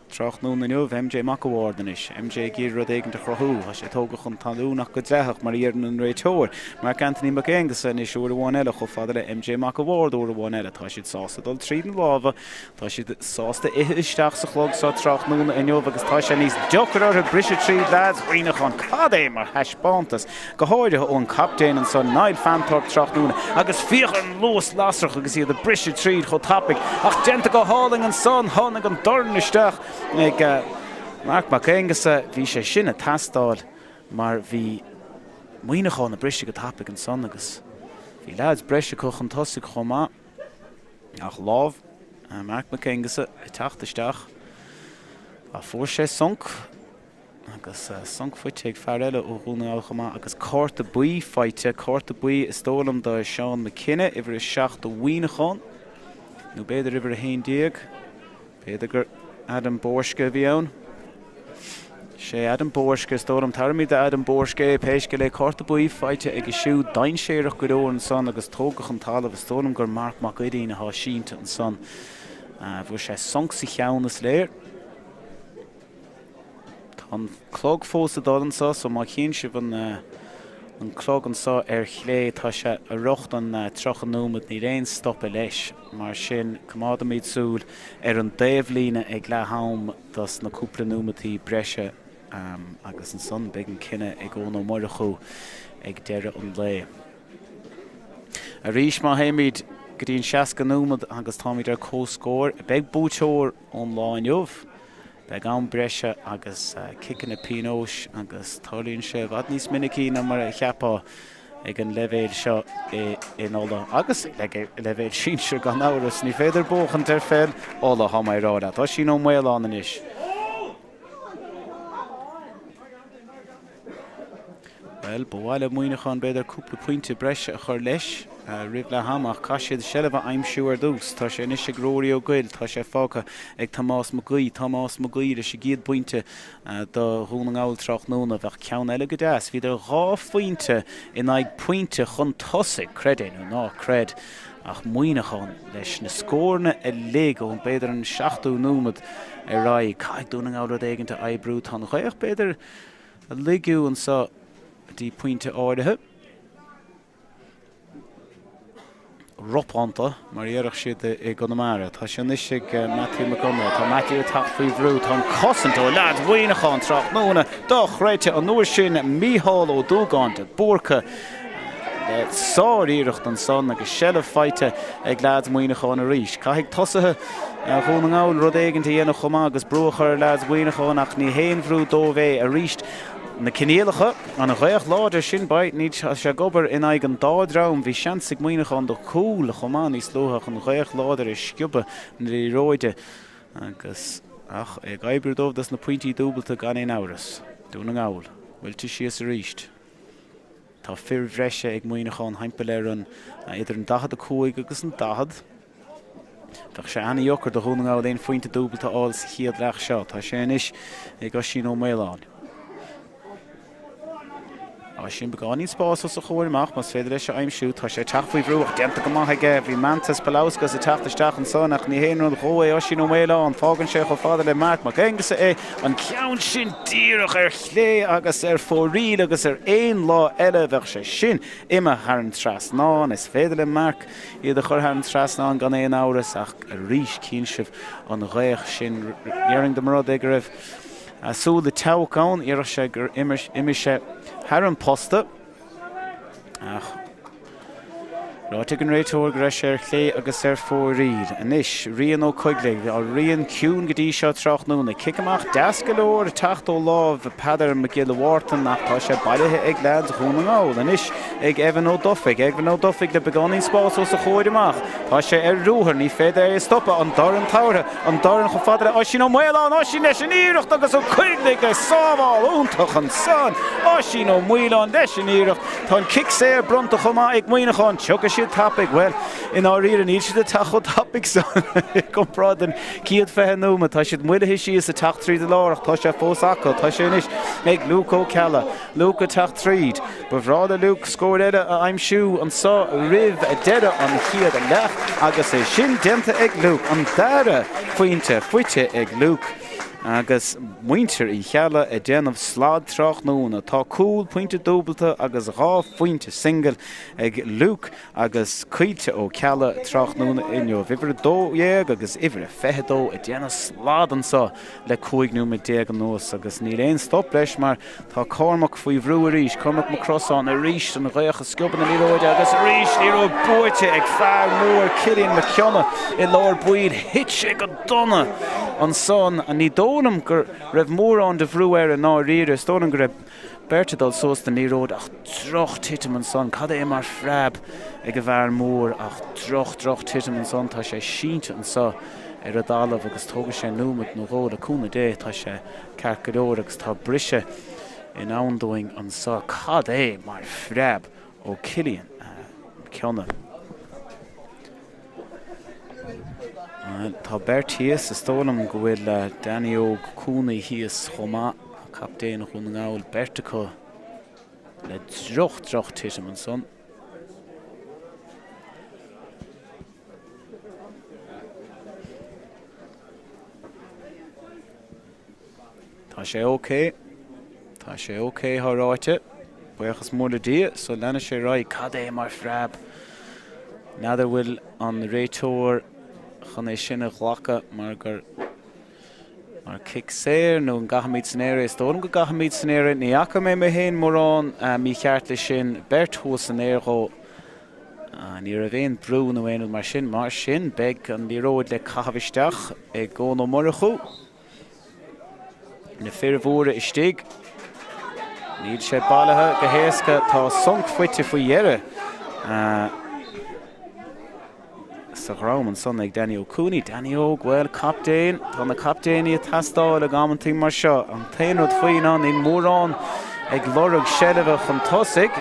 tráthnóna inniu. MJ Mac a' Bhaird anois. MJ ag iarraidh rud éigin a chruthú. Tá sé tógtha chun talún ach go dleathach, mar a dheireann an réiteoir. Mark Anthony Mac Aonghusa anois uair amháin eile chomh fada le MJ Mac a' Bhaird uair amháin eile. Tá siad sásta dul tríd na lámha. Tá siad sásta ithe isteach sa chlog seo tráthnóna inniu agus tá sé níos deacair orthu briseadh tríd leaids Mhuineacháin. Cad é mar thaispeántas, go háirithe ón captaen ansan, Niall Fanthorpe tráthnóna agus féach ar an luas lasrach agus iad ag briseadh tríd chomh tapaidh ach déanta go hálainn ansan, tháinig an dorn isteach ag Marc Mac Aonghusa. Bhí sé sin ag teastáil mar bhí Muineachán ag briseadh go tapaidh ansan agus bhí leaids breise acu chun tosaigh chomh maith. Ach lámh Marc Mac Aonghusa ag teacht isteach. Ach fuair sé sonc agus sonc faighte ag fear eile ó Dhún na nGall chomh maith agus cárta buí faighte. Cárta buí is dóigh liom do Seán McKenna, uimhir 7 do Mhuineachán, nó b'fhéidir uimhir 11. B'fhéidir gur Adam Borske a bhí ann. Sé Adam Borske, is dóigh liom. Tabharfaimid do Adam Borske é, pé scéal é. Cárta buí faighte aige siúd. Dainséarach go leor ansan agus tógtha chun talaimh. Is dóigh liom gur Marc Mac Uidhín atá sínte ansan. Fuair sé sonc sa cheann, is léir. Tá an clog fós ag dul anso so má chíonn sibh an an clog anso ar chlé tá sé ag rith an 30 nóiméad, níl aon stopadh leis. Mar sin coimeádaimid súil ar an dtaobhlíne ag leath am dos na cúpla nóimeataí breise agus ansan beidh an cinneadh ag Eoin Ó Murchú ag deireadh an lae. Arís má théimid go dtí an 60 nóiméad agus táimid ar comhscór, beidh buaiteoir ón lá inniu. Beidh am breise agus ciceanna pionóis agus tarlaíonn sé i bhfad níos minicí ná mar a cheapfá ag an leibhéal seo in Uladh agus ag an leibhéal sinsir gan amhras. Ní féidir buachaint ar pheil Uladh, tá mé ag rá leat. Oisín Ó Maoláin anois. Bhuel, ba mhaith le Muineachán b'fhéidir cúpla pointe breise a chur leis roimh leath ama ach caithfidh siad seilbh a aimsiú ar dtús. Tá sé anois ag Rory Ó Goill, tá sé fágtha ag Tomás Mac Aoidh. Tomás Mac Aoidh leis an gcéad bpointe do Dhún na nGall tráthnóna. Bheadh ceann eile go deas. Bhíodar 2 phointe in aghaidh pointe chun tosaigh, creid é nó ná creid, ach Muineachán leis na scóranna uilig ó b'fhéidir an seachtú nóiméad ar aghaidh. Caithfidh Dún na nGall rud éigin a oibriú. Tá an ghaoth b'fhéidir ag laghdú anso go dtí pointe áirithe. Ropánta, mar a déarfadh siad i gConamara. Tá sé anois ag Matthew McGonagall. Tá Matthew ag teacht faoi bhrú. Tá an cosaint ó leaids Mhuineacháin tráthnóna dochreidte. An uair sin Mícheál Ó Dúgáin de Búrca le sáriarracht ansan agus seilbh faighte ag leaids Mhuineacháin arís. Caithfidh tosaithe Dhún na nGall rud éigin a dhéanamh chomh maith agus brú a chur ar leaids Mhuineacháin ach ní haon bhrú dóibh é arís. Na coinníollacha, an ghaoth láidir sin, beidh, níl sé ag obair in aghaidh an dá dhream. Bhí seans ag Muineachán do chúl chomh maith níos luaithe ach an ghaoth láidir ag sciobadh na liathróide agus ach ag oibriú dóibh dos na pointí dúbalta gan aon amhras. Dún na nGall, buailte síos arís. Tá fir bhreise ag Muineachán thimpeall ar an idir an 45 agus an 40. Bheadh sé ana-dheacair do Dhún na nGall aon phointe dúbalta a fháil sa chéad leath seo. Tá sé anois ag Oisín Ó Maoláin. Oisín beagáinín spás os a chomhair amach, más féidir leis a aimsiú. Tá sé ag teacht faoi bhrú ach déanta go maith aige. Bhí Mantas Paulauskas ag teacht isteach ansan ach ní haon rud dhó é Oisín Ó Maoláin. Fágann sé chomh fada le Marc Mac Aonghusa é. An ceann sin díreach ar chlé agus ar fóraoil agus ar aon lá eile bheadh sé sin imithe thar an trasnán. Is féidir le Marc iad a chur thar an trasnán gan aon amhras ach arís cíonn sibh an ghaoth sin. Déarfainn dá mba rud é go raibh súil le teabhac ann, dhéarfadh sé gur imigh sé thar an posta ach. Ráite ag an réiteoir go raibh sé ar chlé agus ar fóraoil. Anois, Rian Ó Coigligh. Tá Rian ciúin go dtí seo tráthnóna. Cic amach deas go leor ag teacht ó lámh Peadar Mac Giolla Mhártain ach tá sé bailithe ag leaids Dhún na nGall. Anois ag Evan Ó Dufaigh. Evan Ó Dufaigh le beagáinín spás os a chomhair amach. Tá sé ar ruathar, ní féidir é a stopadh. An dorn tabhartha, an dorn chomh fada le Oisín Ó Maoláin. Oisín leis an iarracht agus Ó Coigligh le sábháil iontach ansan. Oisín Ó Maoláin leis an iarracht. Tá an cic saor bronnta chomh maith ag Muineachán. Tiocfaidh siad tapaidh. Bhuel, i ndáiríre, níl siad ag teacht chomh tapaidh san i gcomparáid don chéad 20 nóiméad. Tá siad moillithe síos ag teacht tríd an lár ach tá sé fós acu. Tá sé anois ag Luke Ó Ceallaigh. Luke ag teacht tríd. Ba bhreá le Luke scór eile a aimsiú anseo roimh deireadh an chéad leath agus é sin déanta ag Luke. An dara phointe faighte ag Luke. Agus muintir Uí Cheallaigh ag déanamh slad tráthnóna. Tá cúl, pointe dúbalta agus 2 phointe singil ag Luke agus Caoilte Ó Ceallaigh tráthnóna inniu. Uimhir 12 agus uimhir 22 ag déanamh slad anseo le 15 nóiméad anuas agus níl aon stop leis mar Tá Cormac faoi bhrú arís, Cormac Mac Crosáin arís, an ghaoth ag sciobadh na liathróide agus arís liathróid buaite ag fear mór Cillian Mac Cionnaith i lár baill. Thit sé go dona ansan. Ní dóigh liom go raibh mórán de bhrú air i ndáiríre. Is dóigh liom go raibh beirt ag dul suas don liathróid ach droch titim ansan. Cad é mar phreab ag an bhfear mór ach droch, droch titim ansan. Tá sé sínte anso ar an dtalamh agus tógfaidh sé nóiméad nó dhó le cúnamh Dé. Tá sé. Ceart go leor agus tá briseadh i ndán dúinn anso. Cad é mar phreab ó Cillian Mac Cionnaith. Tá beirt thíos, is dóigh liom go bhfuil Danny Óg Cooney thíos chomh maith, captaen Dhún na nGall, beirt acu le droch, droch titim ansan. Tá sé ok. Tá sé ok, thá ráite. Buíochas mór le Dia, so leanfaidh sé ar aghaidh. Cad é mar phreab! N'fheadar bhfuil an réiteoir chun é sin a ghlacadh mar gur mar cic saor nó an gcaithfimid san aer é? Is dóigh liom go gcaithfimid san aer é. Ní fhaca mé mé féin mórán mícheart leis sin. Beirt thuas san aer dhó. Ní raibh aon brú nó aon rud mar sin. Mar sin, beidh an liathróid le caitheamh isteach ag Eoin Ó Murchú. Na fir mhóra istigh. Níl sé bailithe go héasca. Tá sonc faighte faoi dheireadh. Sa dhroim ansan ag Danny Ó Cooney. Danny Óg, bhuel, captaen. Tá na captaeiní ag teastáil ag amantaí mar seo. An t-aon rud faoi ná níl mórán ag lorg seilbhe chun tosaigh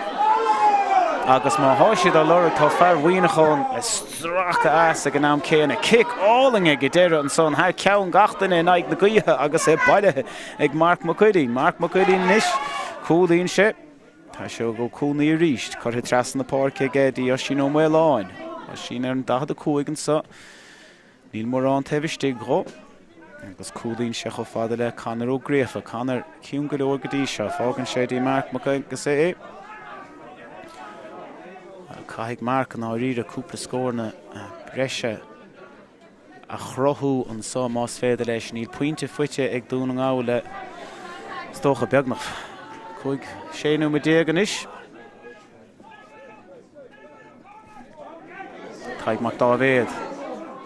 agus má thá siad á lorg tá fear Mhuineacháin ag stracadh as ag an am céanna. Cic álainn ag an deireadh ansan thar ceann gach duine in aghaidh na gaoithe agus é bailithe ag Marc Mac Uidhilín. Marc Mac Uidhilín anois, cúlaíonn sé. Tá sé ag Ó Cooney arís, curtha trasna na páirce aige dtí Oisín Ó Maoláin. Oisín ar an 45 anso. Níl mórán taobh istigh dhó. Agus cúlaíonn sé chomh fada le Conor Ó Gríofa. Conor ciúin go leor go dtí seo. Fágann sé dtí Marc Mac Aonghusa é. Caithfidh Marc i ndáiríre cúpla scóranna breise a chruthú anso más féidir leis. Níl pointe faighte ag Dún na nGall le, is dócha, beagnach 15, 16 nóiméad anois. Tadhg Mac Dáibhéad.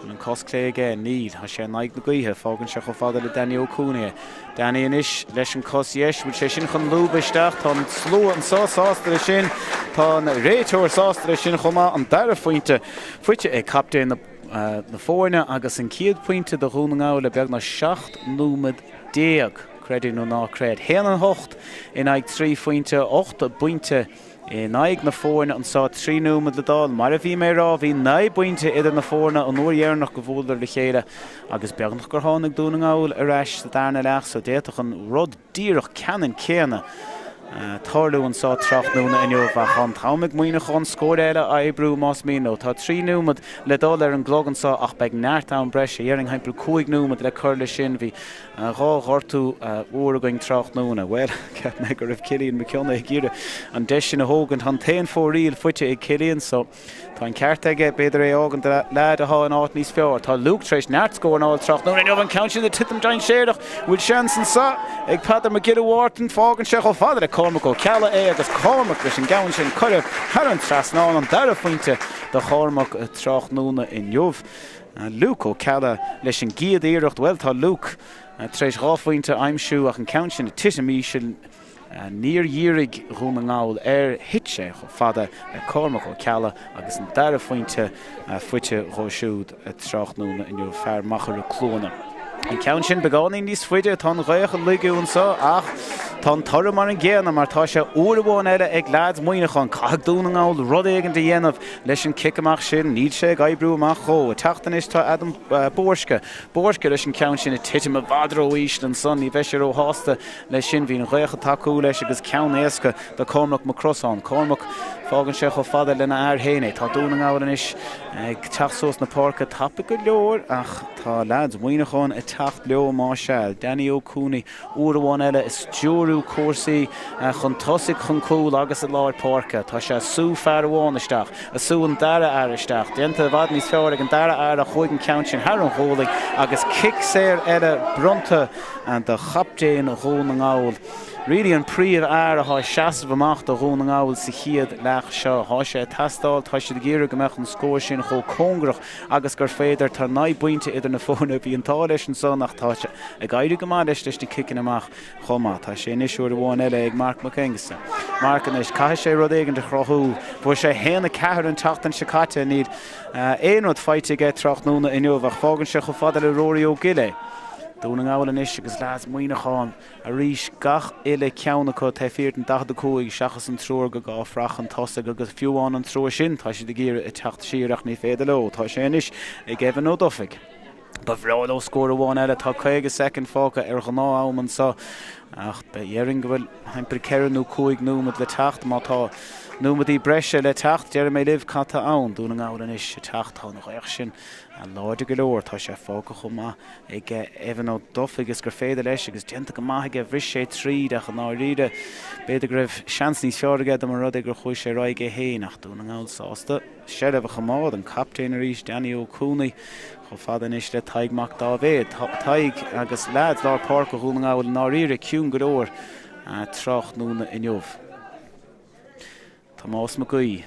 An an cos clé aige? Níl. Tá sé in aghaidh na gaoithe. Fágann sé chomh fada le Danny Ó Cooney é. Danny anois leis an cos dheis. Bhfuil sé sin chun lúbadh isteach? Tá an slua anso sásta leis sin. Tá an réiteoir sásta leis sin chomh maith. An dara phointe faighte ag captaen na. na foirne agus an chéad phointe do Dhún na nGall le beagnach 17 nóiméad, creid é nó ná creid. 1-8 in aghaidh 3 phointe, 8 bpointe in aghaidh na foirne anseo, 3 nóiméad le dul. Mar a bhí mé ag rá, bhí 9 bpointe idir na foirne an uair dheireanach go bhuaileadar le chéile agus beagnach gur tháinig Dún na nGall ar ais sa darna leath so d'fhéadfadh an rud díreach ceannann céanna tarlú anso tráthnóna inniu. Ach tá an t-am ag Muineachán scór eile a oibriú más mian leo. Tá 3 nóiméad le dul ar an gclog anso ach beidh neart am breise, dhéarfainn thimpeall 5 nóiméad le cur leis sin. Bhí dhá ghortú mhór againn tráthnóna. Bhuel, cheap mé go raibh Cillian McKeown ag iarraidh an deis sin a thógaint. Tá an t-aon fóraoil faighte ag Cillian so. Tá an ceart aige, b'fhéidir é a fhágaint do leaid atá in áit níos fearr. Tá Luke tar éis neart scóranna a fháil tráthnóna inniu, an ceann sin ag titim dainséarach. Bhfuil seans anseo ag Peadar Mac Giolla Mhártain? Fágann sé chomh fada le. Cormac Ó Ceallaigh é agus Cormac leis an gceann sin curtha thar an trasnán, an dara phointe do Chormac tráthnóna inniu. Luke Ó Ceallaigh leis an gcéad iarracht, bhuel tá Luke tar éis 2 phointe a aimsiú ach an ceann sin ag titim íseal. Níor dhírigh Dhún na nGall air, thit sé chomh fada le Cormac Ó Ceallaigh agus an dara phointe faighte dhó siúd tráthnóna inniu, fear Machaire Cluana. An ceann sin beagáinín níos faide, tá an ghaoth ag laghdú anseo ach tá an toradh mar an gcéanna mar tá sé uair amháin eile ag leaids Mhuineacháin. Caithfidh Dún na nGall rud éigin a dhéanamh leis an cic amach sin, níl sé ag oibriú amach dhó. Ag teacht anois tá Adam Bóirske. Bóirske leis an ceann sin ag titim i bhfad ró-íseal ansan, ní bheidh sé róshásta Leis sin, bhí an ghaoth ag tacú leis agus ceann éasca do Cormac Mac Crosáin. Cormac, fágann sé chomh fada lena fhear féin é. Tá Dún na nGall anois ag teacht suas na páirce tapaidh go leor ach tá leaids Mhuineacháin ag teacht leo más ea. Danny Ó Cooney uair amháin eile ag stiúriú cúrsaí chun tosaigh, chun cúil agus i lár páirce. Tá sé ag sú fear amháin isteach, ag sú an dara fhear isteach. Déanta i bhfad níos fearr ag an dara fhear ach chuaigh an ceann sin thar an ghualainn agus cic saor eile bronnta do chaptaen Dhún na nGall. Really an príomh-fhear atá ag seasamh amach do Dhún na nGall sa chéad leath seo. Tá sé ag teastáil, tá siad ag iarraidh go mbeadh an scór sin chomh cóngarach agus gur féidir. Tá 9 bpointe idir na foirne. Bhí an t-ádh leis ansan ach tá sé ag éirí go maith leis leis na ciceanna amach chomh maith. Tá sé anois uair amháin eile ag Marc Mac Aonghusa. Marc anois, caithfidh sé rud éigin a chruthú. Fuair sé 1-4 an tseachtain seo caite. Níl aon rud faighte aige tráthnóna inniu ach fágann sé chomh fada le Rory Ó Goill é. Dún na nGall anois agus leaids Mhuineacháin arís, gach uile ceann acu taobh thiar den 45 seachas an triúr go dhá shraith chun tosaigh agus fiú amháin an triúr sin tá siad ag iarraidh a teacht siar ach ní féidir leo. Tá sé anois ag Evan Ó Dufaigh. Ba bhreá leo scór amháin eile. Tá 50 soicind fágtha ar ghnáth-am anseo ach déarfainn go bhfuil thimpeall ceithre nó cúig nóiméad le teacht. Má tá nóiméadaí breise le teacht, déarfaidh mé libh cad tá ann. Dún na nGall anois ag teacht. Tá an ghaoth sin láidir go leor. Tá sé fágtha chomh maith ag Evan Ó Dufaigh is gur féidir leis agus déanta go maith aige, bhris sé tríd ach i ndáiríre b'fhéidir go raibh seans níos fearr aige dá mba rud é gur chuaigh sé ar aghaidh é féin ach Dún na nGall sásta seilbh a choimeád, an captaen arís Danny Ó Cuanaigh chomh fada anois le Tadhg Mac Dáibhéid. Tadhg agus leaids lár páirce Dhún na nGall i ndáiríre ciúin go leor tráthnóna inniu. Tomás Mac Aoidh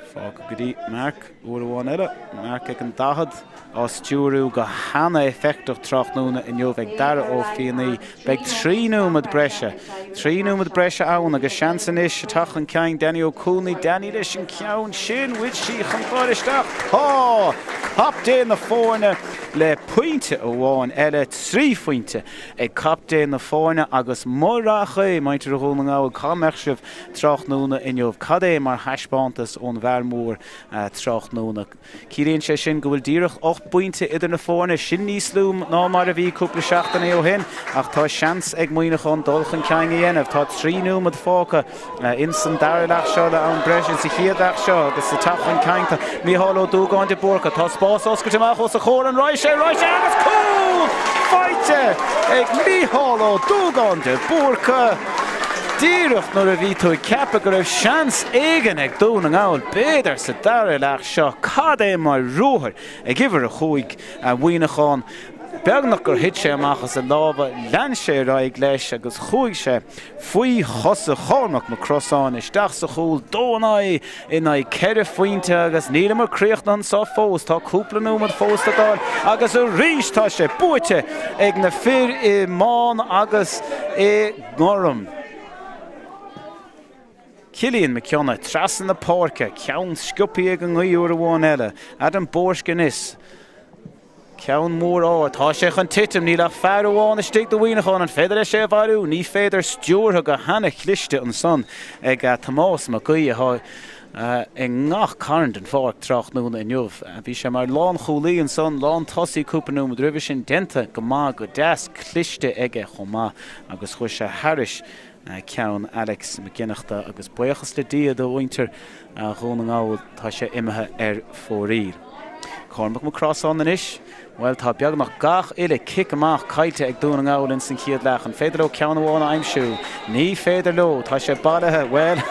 fágtha go dtí Marc uair amháin eile. Marc ag an 40, á stiúriú go han-éifeachtach tráthnóna inniu ag Dara Ó Fiannaí. Beidh 3 nóiméad breise, 3 nóiméad breise ann agus seans anois ag teacht chun cinn Danny Ó Cuanaigh. Danny leis an ceann sin, bhfuil sí chun dul isteach? Tá! Captaen na foirne le pointe amháin eile, 3 phointe ag captaen na foirne agus murach é, muintir Dhún na nGall, cá mbeadh sibh? Tráthnóna inniu. Cad é mar thaispeántas ón bhfear mór tráthnóna. Ciallaíonn sé sin go bhfuil díreach 8 bpointe idir na foirne, sin níos lú ná mar a bhí cúpla seachtaine ó shin, ach tá seans ag Muineachán dul chun cinn a dhéanamh. Tá 3 nóiméad fágtha ins an dara leath seo le am breise, sa chéad leath seo agus ag teacht chun cinn tá Mícheál Ó Dúgáin de Búrca. Tá spás oscailte amach os a chomhair, an raghaidh sé, raghaidh sé agus cúl faighte ag Mícheál Ó Dúgáin de Búrca! Díreach nuair a bhí tú ag ceapadh go raibh seans éigin ag Dún na nGall, b'fhéidir, sa dara leath seo, cad é mar ruathar ag uimhir 5 Mhuineacháin. Beagnach gur thit sé amach as a lámha, lean sé ar aghaidh leis agus chuaigh sé faoi chosa Chormac Mac Crosáin isteach sa chúl, dó in aghaidh in aghaidh ceithre phointe agus níleamar críochnaithe anseo fós, tá cúpla nóiméad fós le dul agus arís tá sé buaite ag na fir i mbán agus i ngorm. Cillian McKeown trasna na páirce, ceann sciobtha ag an ngaoth uair amháin eile. Adam Borske anois. Ceann mór ard. Tá sé chun titim. Níl ach fear amháin istigh do Mhuineachán. An féidir leis é a bhailiú? Ní féidir. Stiúrtha go hana-chliste ansan ag Tomás Mac Aoidh atá i ngach carn den pháirc tráthnóna inniu. Bhí sé mar lánchúlaí ansan, lántosaí cúpla nóiméad roimhe sin. Déanta go maith, go deas cliste aige chomh maith agus chuir sé thairis ceann Alex Mac Fhionnachta agus buíochas le Dia do mhuintir Dhún na nGall tá sé imithe ar fóraoil. Cormac Mac Crosáin anois. Bhuel, tá beagnach gach uile cic amach caillte ag Dún na nGall ins an chéad leath. An féidir leo ceann amháin a aimsiú? Ní féidir leo. Tá sé bailithe, bhuel,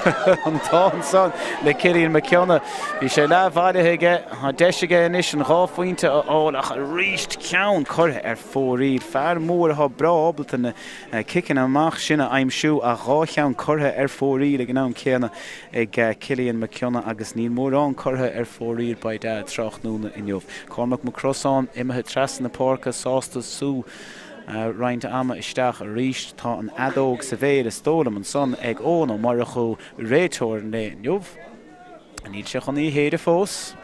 an t-ádh ansan le Cillian McKeona. Bhí sé leath-bhailithe aige. Tá deis aige anois an dá phointe a fháil ach arís ceann curtha ar fóraoil. Fear mór atá breá ábalta na ciceanna amach sin a aimsiú ach dhá cheann curtha ar fóraoil ag an am céanna. ag Cillian McKeona agus níl mórán curtha ar fóraoil by dad tráthnóna inniu. Cormac Mac Crosáin imithe trasna na páirce sásta sú roinnt ama isteach arís. Tá an fheadóg sa bhéal is dóigh liom ansan ag Eoin Ó Murchú, réiteoir an lae inniu. Níl sé chun í a shéideadh fós.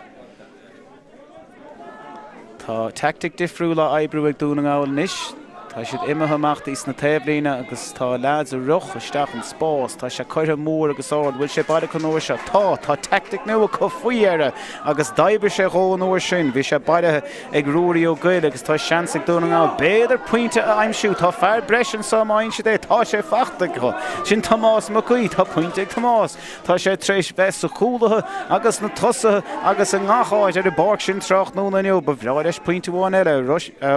Tá teaictic difriúil á oibriú ag Dún na nGall anois. Tá siad imithe amach dtí na taobhlíne agus tá leaids ag rith isteach an spás. Tá sé curtha mór agus ard. Bhfuil sé bailithe an uair seo? Tá! Tá teaictic nua acu faoi dheireadh agus d'oibrigh sé dhó an uair sin. Bhí sé bailithe ag Ruairí Ó Goill agus tá seans ag Dún na nGall b'fhéidir pointe a aimsiú. Tá fear breise anseo má fhaigheann siad é. Tá sé fachta acu. Sin Tomás Mac Aoidh. Tá pointe ag Tomás. Tá sé tar éis bheith sa chúlaithe agus sna tosaithe agus i ngach áit ar an bpáirc sin tráthnóna inniu. Ba bhreá leis pointe amháin eile.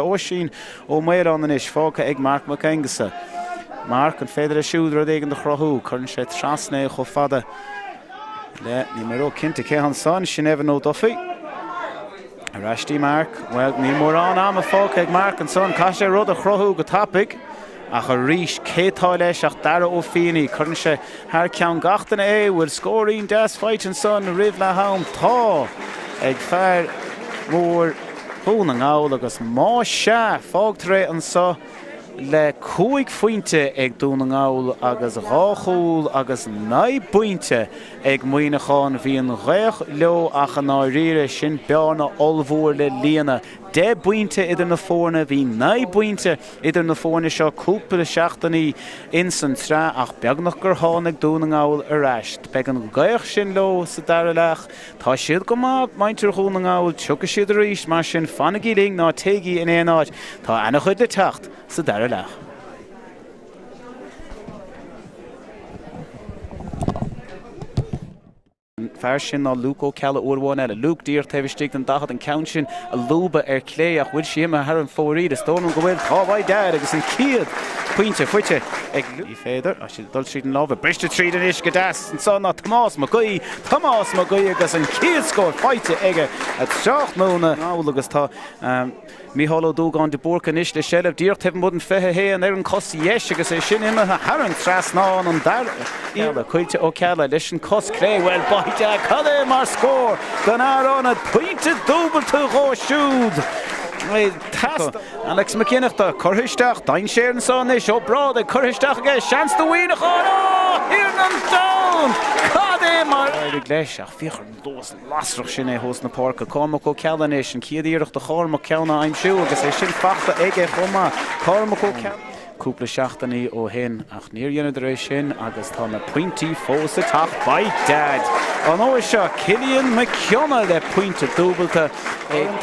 Oisín Ó Maoláin anois, fágtha ag Marc Mac Aonghusa. Marc, an féidir leis siúd rud éigin do chruthú? Cuireann sé trasna é chomh fada le, níl mé ró-cinnte cé ansan, sin Evan Ó Dufaigh. Ar ais dtí Marc. Bhuel, níl mórán ama fágtha ag Marc ansan. Caithfidh sé rud a chruthú go tapaidh. Ach arís, cé tá leis ach Dara Ó Fiannaí. Cuireann sé thar ceann gach duine é. Bhfuil scóirín deas faighte ansan roimh leath am? Tá! Ag fear mór Dhún na nGall agus má sea, fágtar é anso le cúig phointe ag Dún na nGall agus dhá chúl agus naoi bpointe ag Muineachán. Bhí an ghaoth leo ach i ndáiríre, sin bearna ollmhór le líonadh. Deich bpointe idir na foirne, bhí naoi bpointe idir na foirne seo cúpla seachtainí ins an tsraith ach beagnach gur tháinig Dún na nGall ar ais. Beidh an ghaoth sin leo sa dara leath. Tá siad go maith, muintir Dhún na nGall, tiocfaidh siad arís, mar sin fanaigí linn, ná téigí in aon áit, tá ana-chuid le teacht sa dara leath. An fear sin ná Luke Ó Ceallaigh uair amháin eile. Luke díreach taobh istigh den 40, an ceann sin a lúbadh ar clé ach bhfuil sí imithe thar an fóraoil? Is dóigh liom go bhfuil. Tá, by dad agus an chéad pointe faighte ag Luke. Ní féidir. Tá siad ag dul tríd an lámh. Briste tríd anois go deas ansan ná Tomás Mac Aoidh. Tomás Mac Aoidh agus an chéad scór faighte aige tráthnóna. Agus tá. Mícheál Ó Dúgáin de Búrca anois le seilbh díreach taobh amuigh den 21 ar an cos dheis agus é sin imithe thar an trasnán an dara iarraidh. Caoilte Ó Ceallaigh leis an cos clé, bhuel by dad cad é mar scór don fhear ionaid, pointe dúbailte dhó siúd. Alex Mac Fhionnachta curtha isteach, dainséar anso anois, Ó Brádaigh curtha isteach aige, seans do Mhuineachán, ó Thiarna an Domhain! Cad é mar a d'éirigh leis ach féach ar an luas lasrach sin é thuas na páirce. Cormac Ó Ceallaigh anois, an chéad iarracht do Chormac ceann a aimsiú agus é sin fachta aige chomh maith. Cormac Ó Ceallaigh. Cúpla seachtainí ó shin ach níor dheineadar é sin agus tá na pointí fós ag teacht. By dad! An uair seo Cillian McKeona le pointe dúbalta.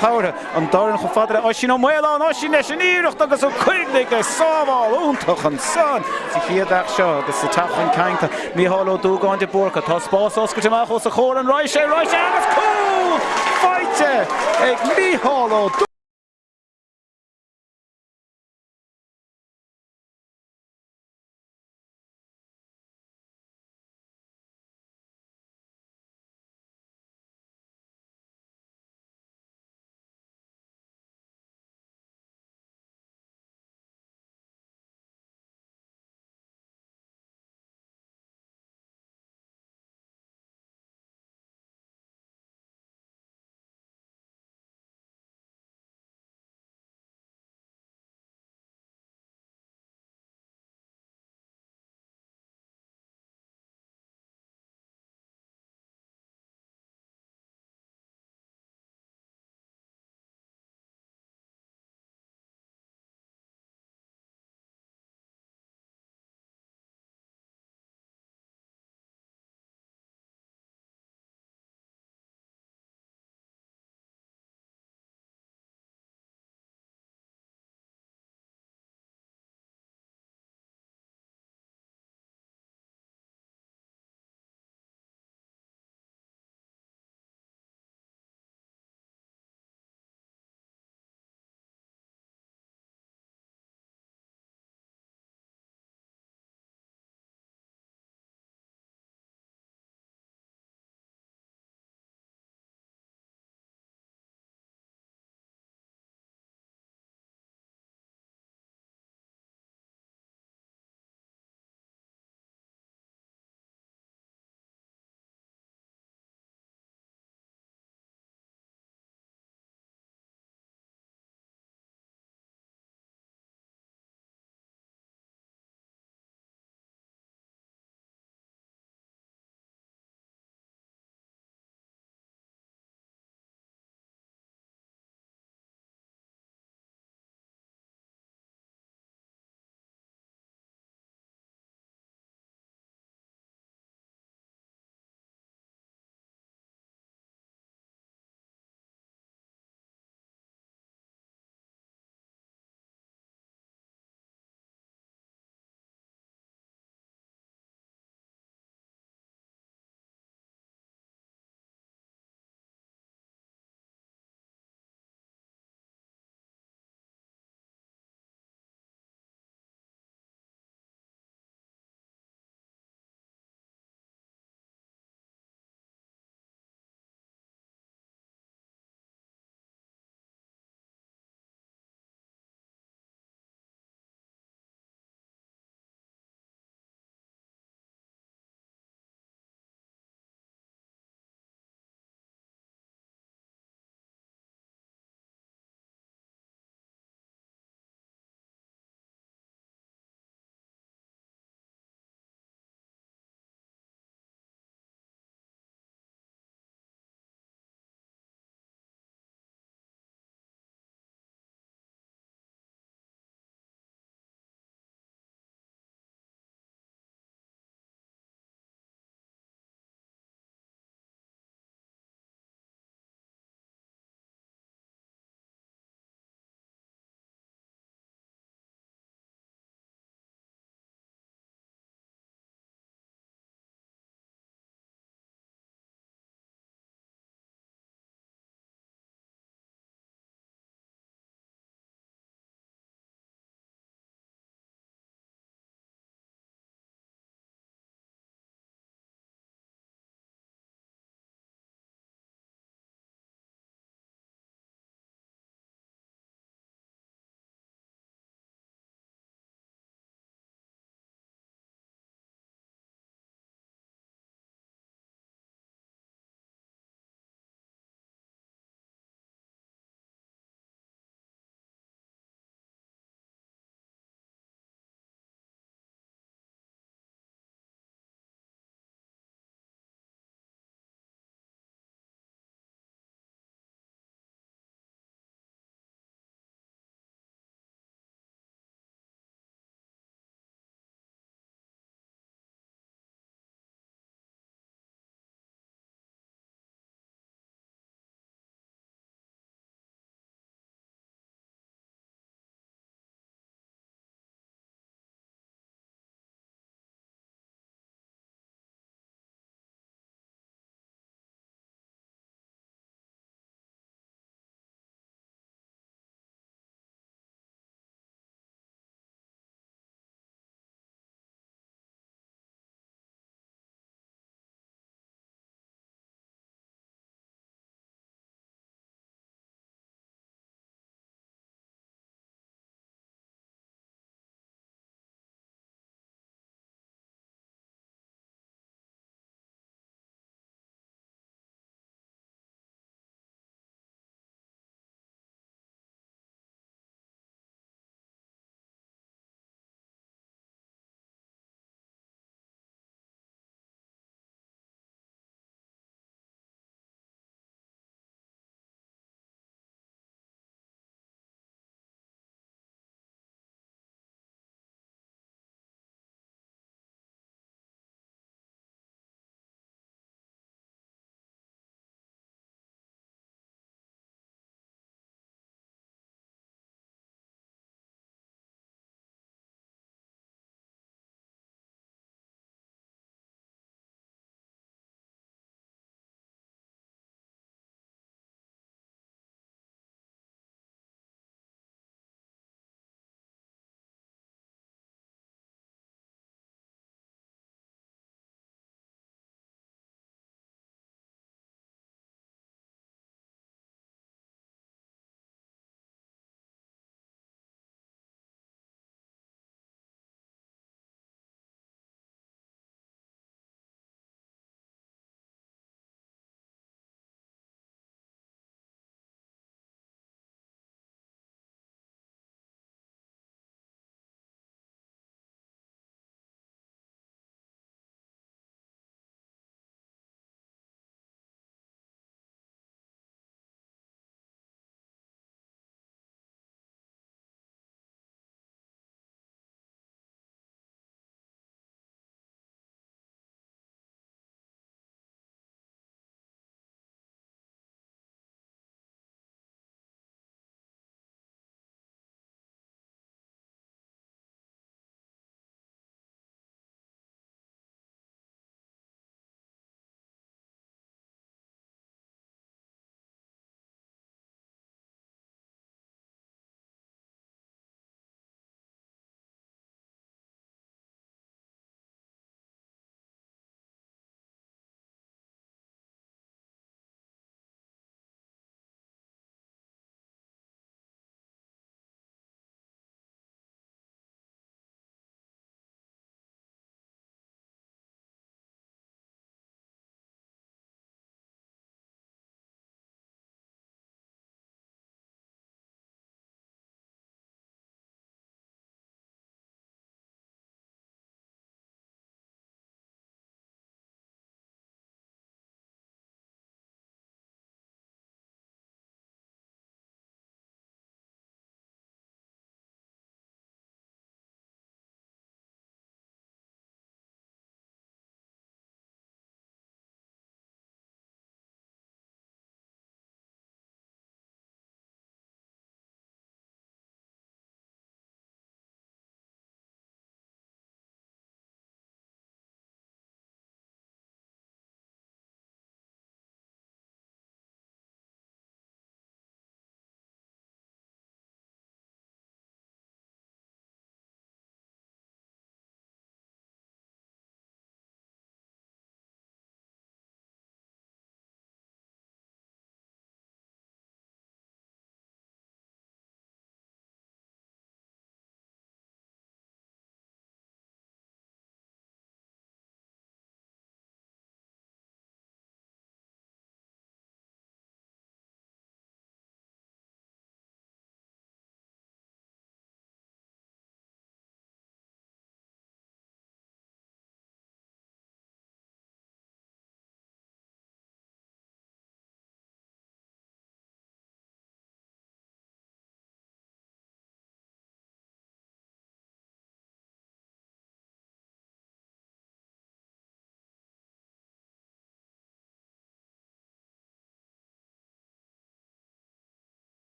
Tabhartha an dorn chomh fada le Oisín Ó Maoláin. Oisín leis an iarracht agus Ó Coigligh le sábháil iontach ansan sa chéad leath seo agus sa teacht chun cinn tá Mícheál Ó Dúgáin de Búrca. Tá spás oscailte amach os a chomhair. An raghaidh sé? Raghaidh sé agus cúl faighte ag Mícheál Ó.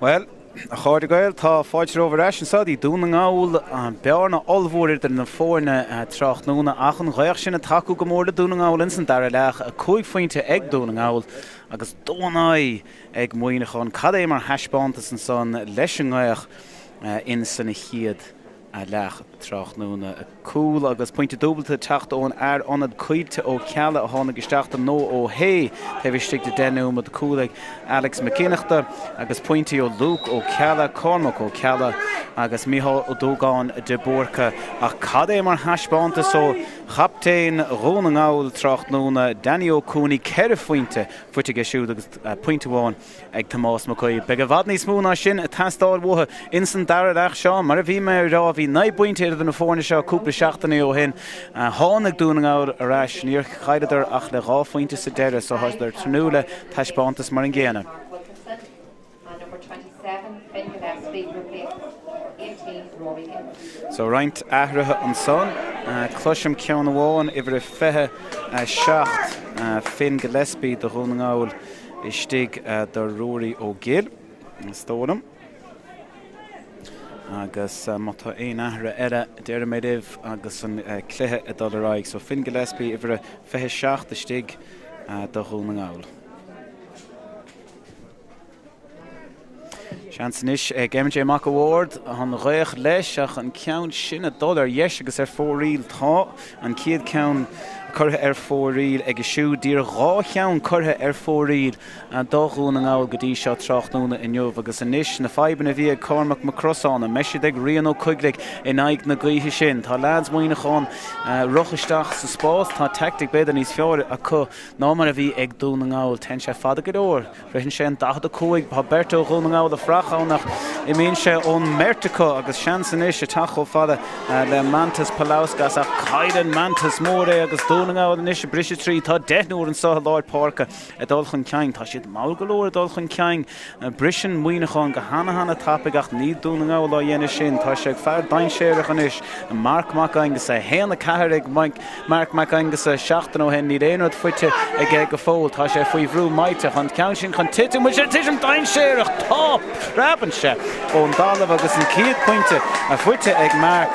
Bhuel, a chairde Gael, tá fáilte romhaibh ar ais anseo dtí Dún na nGall. Bearna ollmhór idir na foirne tráthnóna ach an ghaoth sin ag tacú go mór le Dún na nGall ins an dara leath. 5 phointe ag Dún na nGall agus dó in aghaidh ag Muineachán. Cad é mar thaispeántas ansan leis an ngaoth ins an chéad leath tráthnóna. Cúl agus pointe dúbailte ag teacht ón fhear ionaid Caoilte Ó Ceallaigh a tháinig isteach do Noah Ó hAodha taobh istigh de 10 nóiméad. Cúl ag Alex Mac Fhiannachta agus pointí ó Luke Ó Ceallaigh, Cormac Ó Ceallaigh agus Micheál Ó Dúgáin de Búrca. Ach cad é mar thaispeántas ó chaptaen Dhún na nGall tráthnóna, Danny Ó Cooney, 4 phointe faighte aige siúd agus pointe amháin ag Tomás Mac Aoidh. Beidh i bhfad níos mó ná sin ag teastáil uathu ins an dara leath seo. Mar a bhí mé ag rá, bhí 9 bpointe idir na foirne seo cúpla seachtainí ó shin. Tháinig Dún na nGall ar ais, níor chailleadar ach le 2 phointe sa deireadh so tá siad ag tnúth le taispeántas mar an gcéanna. So roinnt athruithe ansan. Cloisim ceann amháin, uimhir a 27, Finn Gillespie do Dhún na nGall istigh do Ruairí Ó Gill, is dóigh liom. Agus má tá aon athruithe eile, déarfaidh mé libh agus an cluiche ag dul ar aghaidh. So Finn Gillespie, uimhir a 27 istigh do Dhún na nGall. Seans anois ag MJ Mac a' Bhaird an ghaoth leis ach an ceann sin ag dul ar dheis agus ar fóraoil. Tá an chéad cheann curtha ar fóraoil aige siúd. Díreach 2 cheann curtha ar fóraoil do Dhún na nGall go dtí seo tráthnóna inniu agus anois na fadhbanna a bhí ag Cormac Mac Crosáin, an mbeidh siad ag Rian Ó Coigligh in aghaidh na gaoithe sin? Tá leaids Mhuineacháin rith isteach sa spás, tá teaictic b'fhéidir níos fearr acu ná mar a bhí ag Dún na nGall. Téann sé fada go leor. Ritheann sé an 45. Tá beirt ó Dhún na nGall ag fuireach ann ach imíonn sé ón mbeirt acu agus seans anois ag teacht chomh fada le Mantas Paulauskas ach cailleann Mantas mór é agus Dún na nGall anois ag briseadh tríd. Tá deichniúr anseo i lár páirce ag dul chun cinn. Tá siad mall go leor ag dul chun cinn. Briseann Muineachán go hana-hana tapaidh ach níl Dún na nGall á dhéanamh sin. Tá sé ag fear dainséarach anois, Marc Mac Aonghusa. 1-4 ag Marc Mac Aonghusa seachtain ó shin. Níl aon rud faighte aige go fóill. Tá sé faoi bhrú millteach. An ceann sin chun titim. Bhfuil sé ag titim? Dainséarach! Tá! Preabann sé ón dtalamh agus an chéad pointe faighte ag Marc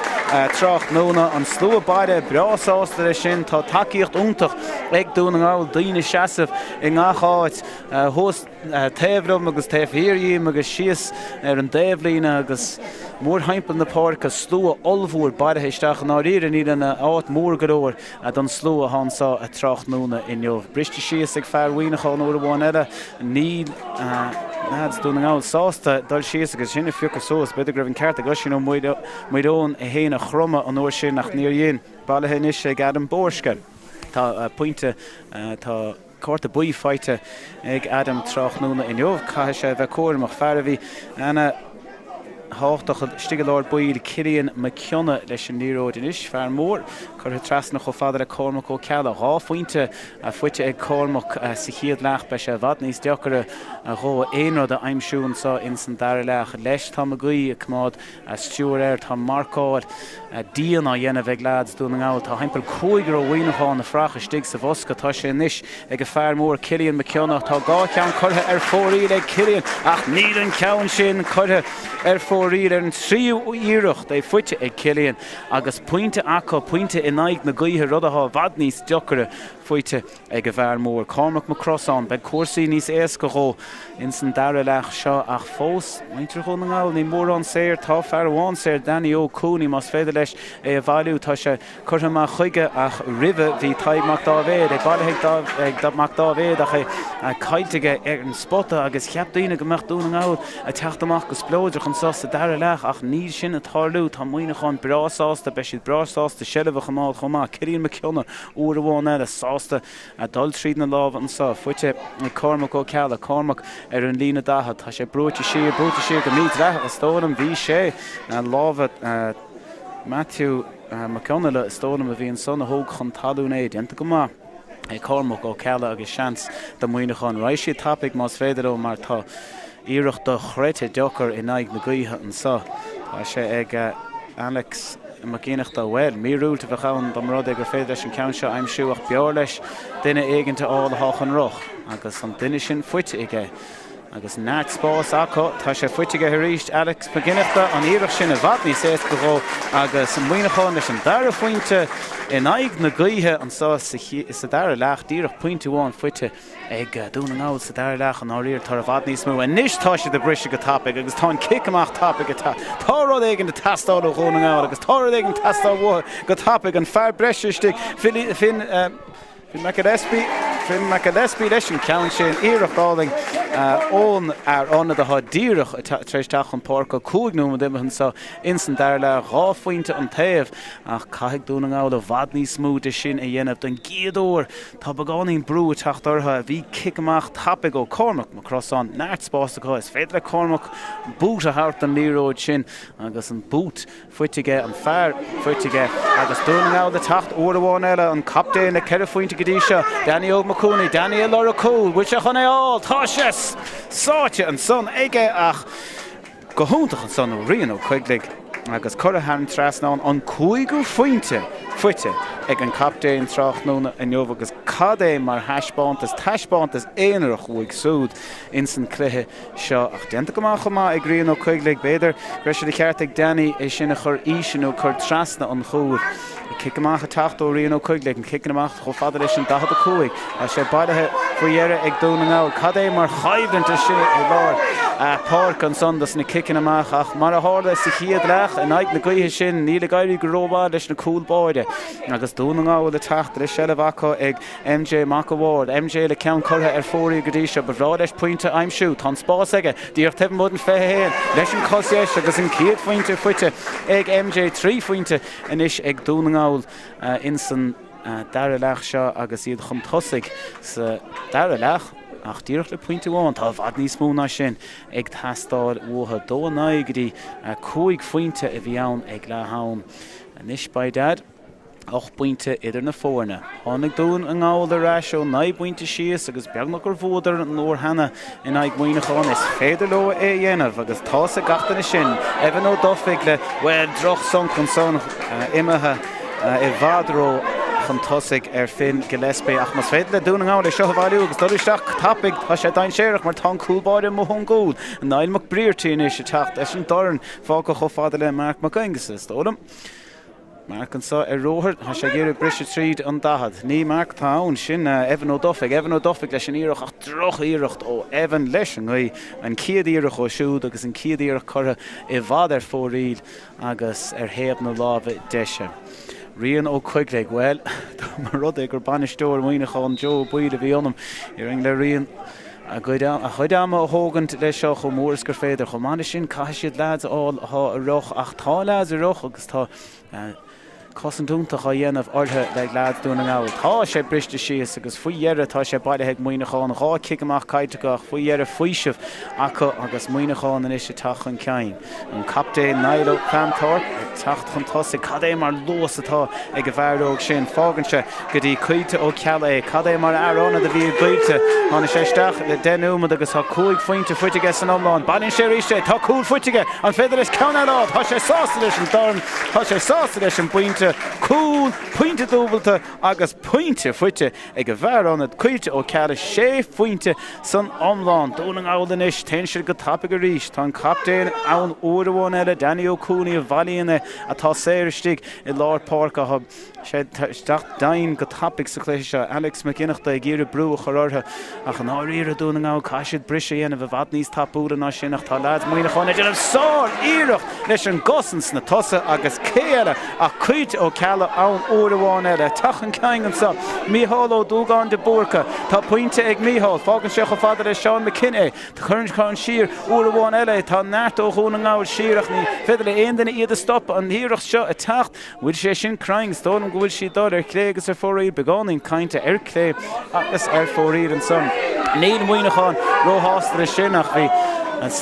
tráthnóna. An slua baile breá sásta leis sin. Tá tacaíocht iontach ag Dún na nGall. Daoine seasamh i ngach áit thuas. taobh liom agus taobh thiar dhíom agus síos ar an dtaobhlíne agus mórthimpeall na páirce, slua ollmhór bailithe isteach. I ndáiríre níl an áit mór go leor don slua atá anseo tráthnóna inniu. Briste síos ag fear Mhuineacháin uair amháin eile. Níl leaids Dún na nGall sásta dul síos agus sin a phiocadh suas. B'fhéidir go raibh an ceart ag Oisín Ó Muireoin é féin a chromadh an uair sin ach níor dhein. Bailithe anois ag Adam Bóirske. Tá pointe, tá. Cárta buí faighte ag Adam tráthnóna inniu. Caithfidh sé a bheith cúramach. Fear a bhí ana thábhachtach istigh i lár baill, Cillian Mac Cionnaith leis an liathróid anois. Fear mór curtha trasna chomh fada le Cormac Ó Ceallaigh. 2 phointe faighte ag Cormac sa chéad leath. Beidh sé i bhfad níos deacaire dhó aon rud a aimsiú anseo ins an dara leath. Leis tá Mac Aoidh ag coimeád stiúir air. Tá marcáil dian á dhéanamh ag leaids Dún na nGall. Tá thimpeall cúigear ó Mhuineachán ag fuireach istigh sa bhosca. Tá sé anois ag an fear mór Cillian McKeown. Tá 2 cheann curtha ar fóraoil ag Cillian ach níl an ceann sin curtha ar fóraoil ar an tríú iarracht. É faighte ag Cillian agus pointe acu, pointe in aghaidh na gaoithe, rud atá i bhfad níos deocaire faighte ag an bhfear mór, Cormac Mac Crosáin. Beidh cúrsaí níos éasca dhó ins an dara leath seo ach fós, muintir Dhún na nGall, níl mórán saor. Tá fear amháin saor, Danny Óg Cooney, más féidir leis é a bhailiú. Tá sé curtha amach chuige ach roimhe bhí Tadhg Mac Dáibhéid, é bailithe ag Mac Dáibhéid ach é caillte aige ar an spota agus cheap daoine go mbeadh Dún na nGall ag teacht amach go spleodrach anseo sa dara leath ach níl sin ag tarlú. Tá Muineachán breá sásta, beidh siad breá sásta seilbh a choimeád chomh maith. Cillian Mac Cionnaith uair amháin eile sásta dul tríd na lámha anseo. Faighte ag Cormac Ó Ceallaigh. Cormac ar an líne 40. Tá sé brúite siar, brúite siar go mídhleathach is dóigh liom. Bhí sé. Lámha Matthew Mac Fhionnghaile is dóigh liom a bhí ansan a thóg chun talún é. Déanta go maith ag Cormac Ó Ceallaigh agus seans do Mhuineachán. Raghaidh siad tapaidh más féidir leo mar tá iarracht dochreidte deacair in aghaidh na gaoithe anseo. Tá sé ag Alex Mac Fhiannachta. Bhuel, míorúilt a bheadh ann dá mba rud é gur féidir leis an ceann seo a aimsiú ach b'fhearr leis duine éigint a fháil atá chun rith agus an duine sin faighte aige. Agus neart spáis acu. Tá sé faighte aige arís, Alex Mac Fhionnachta, an iarracht sin i bhfad níos éasca dhó agus Muineachán leis an dara phointe in aghaidh na gaoithe anseo sa dara leath. Díreach pointe amháin faighte ag Dún na nGall sa dara leath, i ndáiríre tá i bhfad níos mó. Anois tá siad ag briseadh go tapaidh agus tá an cic amach tapaidh ag teacht. Tá rud éigin ag teastáil ó Dhún na nGall agus tá rud éigin ag teastáil uathu go tapaidh. An fear breise istigh, Finn. Finn McGillespie, Finn McGillespie leis an ceann sin, iarracht álainn ón fhear ionaid atá díreach tar éis teacht chun páirce. 5 nóiméad imithe anseo ins an dara leath, 2 phointe an taobh ach caithfidh Dún na nGall i bhfad níos mó de sin a dhéanamh. Don gcéad uair tá beagáinín brú ag teacht orthu. Bhí cic amach tapaidh ó Cormac Mac Crosáin, neart spáis acu. Is féidir le Cormac boot a thabhairt don liathróid sin agus an boot faighte aige, an fear faighte aige agus Dún na nGall ag teacht uair amháin eile, an captaen le 4 phointe go dtí seo, Danny Óg Mac Cumhnaigh, Danny ag lorg cúl, bhfuil sé chun é a fháil? Tá sé sáite ansan aige ach go hiontach ansan ó Rian Ó Coigligh agus curtha thar an trasnán, an cúigiú phointe faighte ag an captaen tráthnóna inniu agus cad é mar thaispeántas, taispeántas aonarach uaidh súd insan cluiche seo ach déanta go maith chomh maith ag Rian Ó Coigligh. B'fhéidir go raibh sé de cheart ag Danny é sin a chur íseal nó cur trasna an chúil. Cic amach ag teacht ó Rian Ó Coigligh, an cic amach chomh fada leis an 45. Tá sé bailithe faoi dheireadh ag Dún na nGall. Cad é mar choimhlint é sin i lár páirce ansan dos na ciceanna amach ach mar a tharla sa chéad leath in aghaidh na gaoithe sin níl ag éirí go rómhaith leis na cúl báire agus Dún na nGall ag teacht le seilbh acu ag MJ Mac a' Bhaird, MJ le ceann curtha ar fóraoil go dtí seo. Ba bhreá leis pointe a aimsiú. Tá an spás aige. Díreach taobh amuigh den 21 leis an cos dheis agus an chéad phointe faighte ag MJ. 3 phointe anois ag Dún na nGall insan dara leath seo agus iad chun tosaigh sa dara leath ach díreach le pointe amháin. Tá i bhfad níos mó ná sin ag teastáil uathu. 2-9 go dtí 5 phointe a bhí ann ag leath am. Anois by dad. 8 bpointe idir na foirne. Tháinig Dún na nGall ar ais ó 9 bpointe síos agus beagnach gur bhuadar an uair cheana in aghaidh Mhuineacháin. Is féidir leo é a dhéanamh agus tá's ag gach duine sin. Evan Ó Dufaigh le, bhuel, droch-sonc ansan, imithe i bhfad ró chun tosaigh ar Finn Gillespie. Ach más féidir le Dún na nGall é seo a bhailiú agus dul isteach tapaidh, tá sé dainséarach mar tá an cúl báire amuigh ón gcúl. Niall McBrearty anois ag teacht leis an dorn fágtha chomh fada le Marc Mac Aonghusa, is dóigh liom. Marc anseo ar ruathar. Tá sé ag iarraidh briseadh tríd an 40. Ní Marc atá ann, sin Evan Ó Dufaigh. Evan Ó Dufaigh leis an iarracht ach droch-iarracht ó Evan leis an ngaoth. An chéad iarracht ó siúd agus an chéad iarracht curtha i bhfad ar fóraoil agus ar thaobh na láimhe deise. Rian Ó Coigligh, bhuel, dá mba rud é gur bainisteoir Mhuineacháin Joe Ó Baoill a bhí ionam, déarfainn le Rian a chuid ama a thógaint leis seo chomh mór is gur féidir. Chomh maith leis sin, caithfidh siad leaids a fháil atá i riocht ach tá leaids i riocht agus tá cosaint iontach á dhéanamh orthu ag leaids Dún na nGall. Tá sé briste síos agus faoi dheireadh tá sé bailithe ag Muineachán. 2 cic amach caillte acu ach faoi dheireadh faoiseamh acu agus Muineachán anois ag teacht chun cinn. An captaen Niall Ó Peantóir ag teacht chun tosaigh. Cad é mar luas atá ag an bhfear óg sin. Fágann sé go dtí Caoilte Ó Ceallaigh é. Cad é mar fhear ionaid a bhí i gCaoilte. Tháinig sé isteach le deich nóiméad agus tá 5 phointe faighte aige san iomlán. Bailíonn sé arís é. Tá cúl faighte aige. An féidir leis ceann eile a fháil? Tá sé sásta leis an dorn. Tá sé sásta leis an bpointe. Cúl, pointe dúbailte agus pointe faighte ag an bhfear ionaid, Caoilte Ó Ceallaigh. Sé phointe san iomlán. Dún na nGall anois. Téann siad go tapaidh arís. Tá an captaen ann uair amháin eile, Danny Ó Cuanaigh a bhailíonn é, atá saor istigh i lár páirce. Sé isteach doimhin go tapaidh sa chluiche seo. Alex Mac Fhionnachta ag iarraidh brú a chur orthu ach i ndáiríre Dún na nGall caithfidh siad briseadh a dhéanamh i bhfad níos tapúla ná sin ach tá leaids Mhuineacháin ag déanamh sár-iarracht leis an gcosaint sna tosaithe agus cé eile ach Caoilte Ó Ceallaigh ann uair amháin eile. Teacht chun cinn anseo Mícheál Ó Dúgáin de Búrca. Tá pointe ag Mícheál. Fágann sé chomh fada le Seán McKinney é. Cuireann Seán siar uair amháin eile é. Tá neart ó Dhún na nGall siar ach ní féidir le aon duine iad a stopadh. An iarracht seo ag teacht Bhfuil sé sin cruinn? Is dóigh liom go bhfuil sí ag dul ar chlé agus ar fóraoil, beagáinín cainte ar clé agus ar fóraoil ansan. Níl Muineachán róshásta leis sin ach bhí an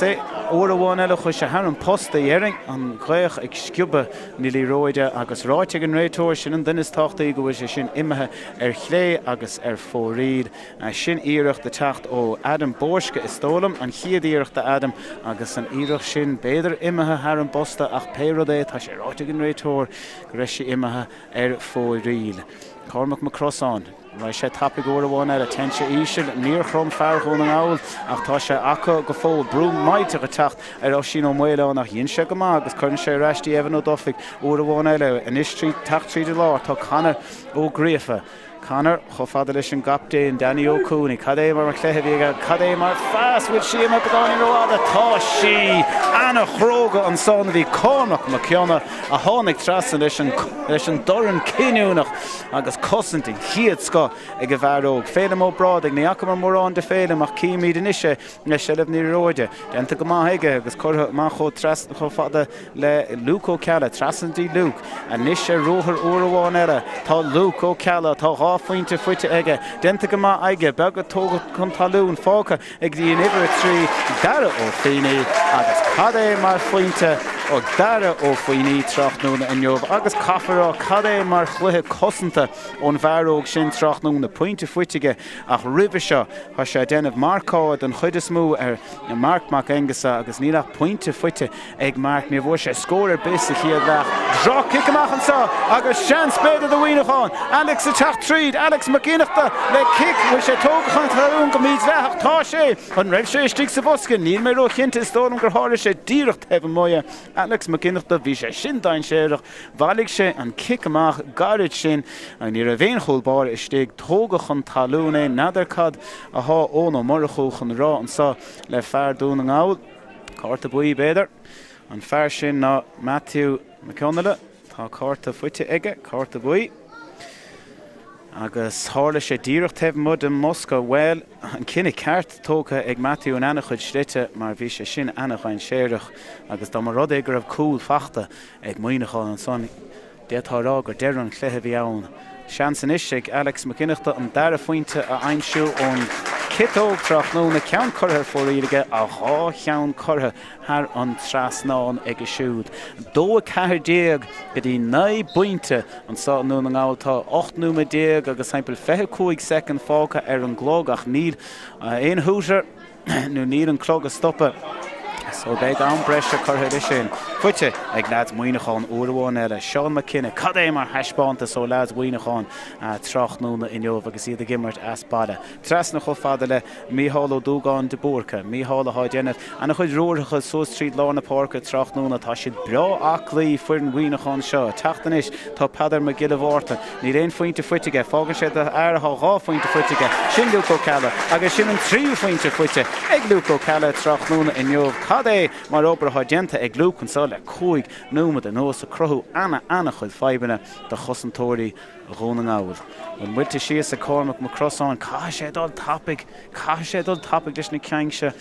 uair amháin eile chuaigh sé thar an posta, déarfainn, an ghaoth ag sciobadh na liathróide agus ráite ag an réiteoir, sin an duine is tábhachtaí, go bhfuil sé sin imithe ar chlé agus ar fóraoil. Sin iarracht ag teacht ó Adam Bóirske, is dóigh liom, an chéad iarracht d'Adam agus an iarracht sin b'fhéidir imithe thar an bposta ach pé rud é tá sé ráite ag an réiteoir go raibh sí imithe ar fóraoil. Cormac Mac Crosáin. Raghaidh sé tapaidh uair amháin eile. Téann sé íseal. Níor chrom fear Dhún na nGall ach tá sé acu go fóill. Brú millteach ag teacht ar Oisín Ó Maoláin ach dhein sé go maith agus cuireann sé ar ais dtí Evan Ó Dufaigh uair amháin eile. Anois trí teacht tríd an lár tá Conor Ó Gríofa. Conor chomh fada leis an gcaptaen Danny Ó Cooney. Cad é mar chluiche a bhí aige? Cad é mar phas? Bhfuil sí imithe beagáinín rófhada? Tá sí! Ana-chróga ansan. Bhí Cormac Mac Cionnaith a tháinig trasna leis an leis an dorn cinniúnach agus cosaint den chéad scoth ag an bhfear óg. Féilim Ó Brádaigh. Ní fhacamar mórán de Féilim ach címid anois é le seilbh na liathróide. Déanta go maith aige agus curtha amach chomh trasna chomh fada le Luke Ó Ceallaigh, trasna dtí Luke, anois ar ruathar uair amháin eile tá Luke Ó Ceallaigh, tá 2 phointe faighte aige, déanta go maith aige, beag a tógadh chun talún, fágtha ag dtí an uimhir 3, Dara Ó Fínní, agus cad é mar phointe ó Dara Ó Fínní tráthnóna inniu agus caithfear a rá cad é mar chluiche cosanta ón bhfear óg sin tráthnóna, pointe faighte aige ach roimhe seo tá sé ag déanamh marcáil den chuid is mó ar Marc Mac Aonghusa agus níl ach pointe faighte ag Marc. Níor bhuaigh sé scór ar bith sa chéad leath. Droch-chic amach anseo agus seans b'fhéidir do Mhuineachán. Alex ag teacht tríd. Alex Mac Fhiannachta le cic. Bhfuil sé tógtha chun talún go mídhleathach? Tá sé! An raibh sé istigh sa bhosca? Níl mé róchinnte. Is dóigh liom gur tharla sé díreach taobh amuigh. Alex Mac Fhiannachta, bhí sé sin dainséarach. Bhailigh sé an cic amach gairid sin. Ní raibh aon chúl báire istigh. Tógadh chun talún é. N'fheadar cad athá Eoin Ó Murchú chun rá anseo le fear Dún na nGall. Cárta buí, b'fhéidir. An fear sin ná Matthew McConaughey. Tá cárta faighte aige, cárta buí. Agus tharla sé díreach taobh amuigh den mbosca. Bhuel, an cinneadh ceart tógtha ag Matthew in ana-chuid slite mar bhí sé sin ana-dhainséarach agus dá mba rud é go raibh cúl fachta ag Muineachán ansan, D'fhéadfá a rá gur deireadh an chluiche a bhí ann. Seans anois ag Alex Mac Fhionnachta an dara phointe a aimsiú ón ciotóg tráthnóna, ceann curtha ar fóraoil aige, a dhá cheann curtha thar an trasnán aige siúd. 2-14 go dtí 9 bpointe anseo i nDún na nGall. Tá 18 nóiméad agus timpeall 25 soicind fágtha ar an gclog ach níl aon hooter. nó níl an clog ag stopadh so beidh am breise curtha leis sin. Faighte ag leaids Mhuineacháin uair amháin eile. Seán McKenna, cad é mar thaispeántas ó leaids Mhuineacháin tráthnóna inniu agus iad ag imirt as baile. Trasna chomh fada le Mícheál Ó Dúgáin de Búrca. Mícheál atá ag déanamh ana-chuid ruathair suas tríd lár na páirce tráthnóna. Tá siad breá aclaí foireann Mhuineacháin seo. Ag teacht anois tá Peadar Mac Giolla Mhártain. Níl aon phointe faighte aige. Fágann sé do fhear atá 2 phointe faighte aige, sin Luke Ó Ceallaigh, agus sin an tríú phointe faighte ag Luke Ó Ceallaigh tráthnóna inniu. Cad é mar obair atá déanta ag Luke anseo le 5 nóiméad anuas, ag cruthú ana-ana-chuid fadhbanna do chosantóirí Dhún na nGall. Bhuel, buailte síos ag Cormac Mac Crosáin, caithfidh sé dul tapaidh, caithfidh sé dul tapaidh leis na cinn seo.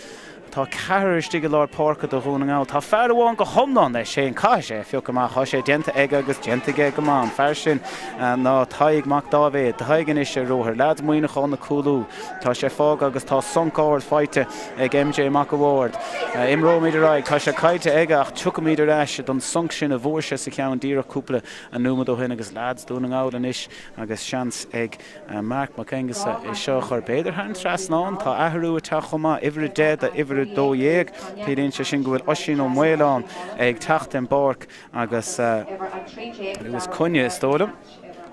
Tá ceathrar istigh i lár páirce do Dhún na nGall. Tá fear amháin go hiomlán leis féin. Caithfidh sé é a phiocadh amach. Tá sé déanta aige agus déanta aige go maith. An fear sin ná Tadhg Mac Dáibhéid. Tadhg anois ar ruathar. Leaids Mhuineacháin ag cúlú. Tá sé fágtha agus tá sonc ard faighte ag MJ Mac a' Bhaird. Imreoimid ar aghaidh. Tá sé caillte aige ach tiocfaimid ar ais don sonc sin a bhfuair sé sa cheann díreach cúpla nóiméad ó shin agus leaids Dhún na nGall anois agus seans ag Marc Mac Aonghusa é seo a chur b'fhéidir thar an trasnán. Tá athrú ag teacht chomh maith, uimhir 10 do uimhir 12. Ciallaíonn sé sin go bhfuil Oisín Ó Maoláin ag teacht den bpáirc agus Louis Coyne, is dóigh liom.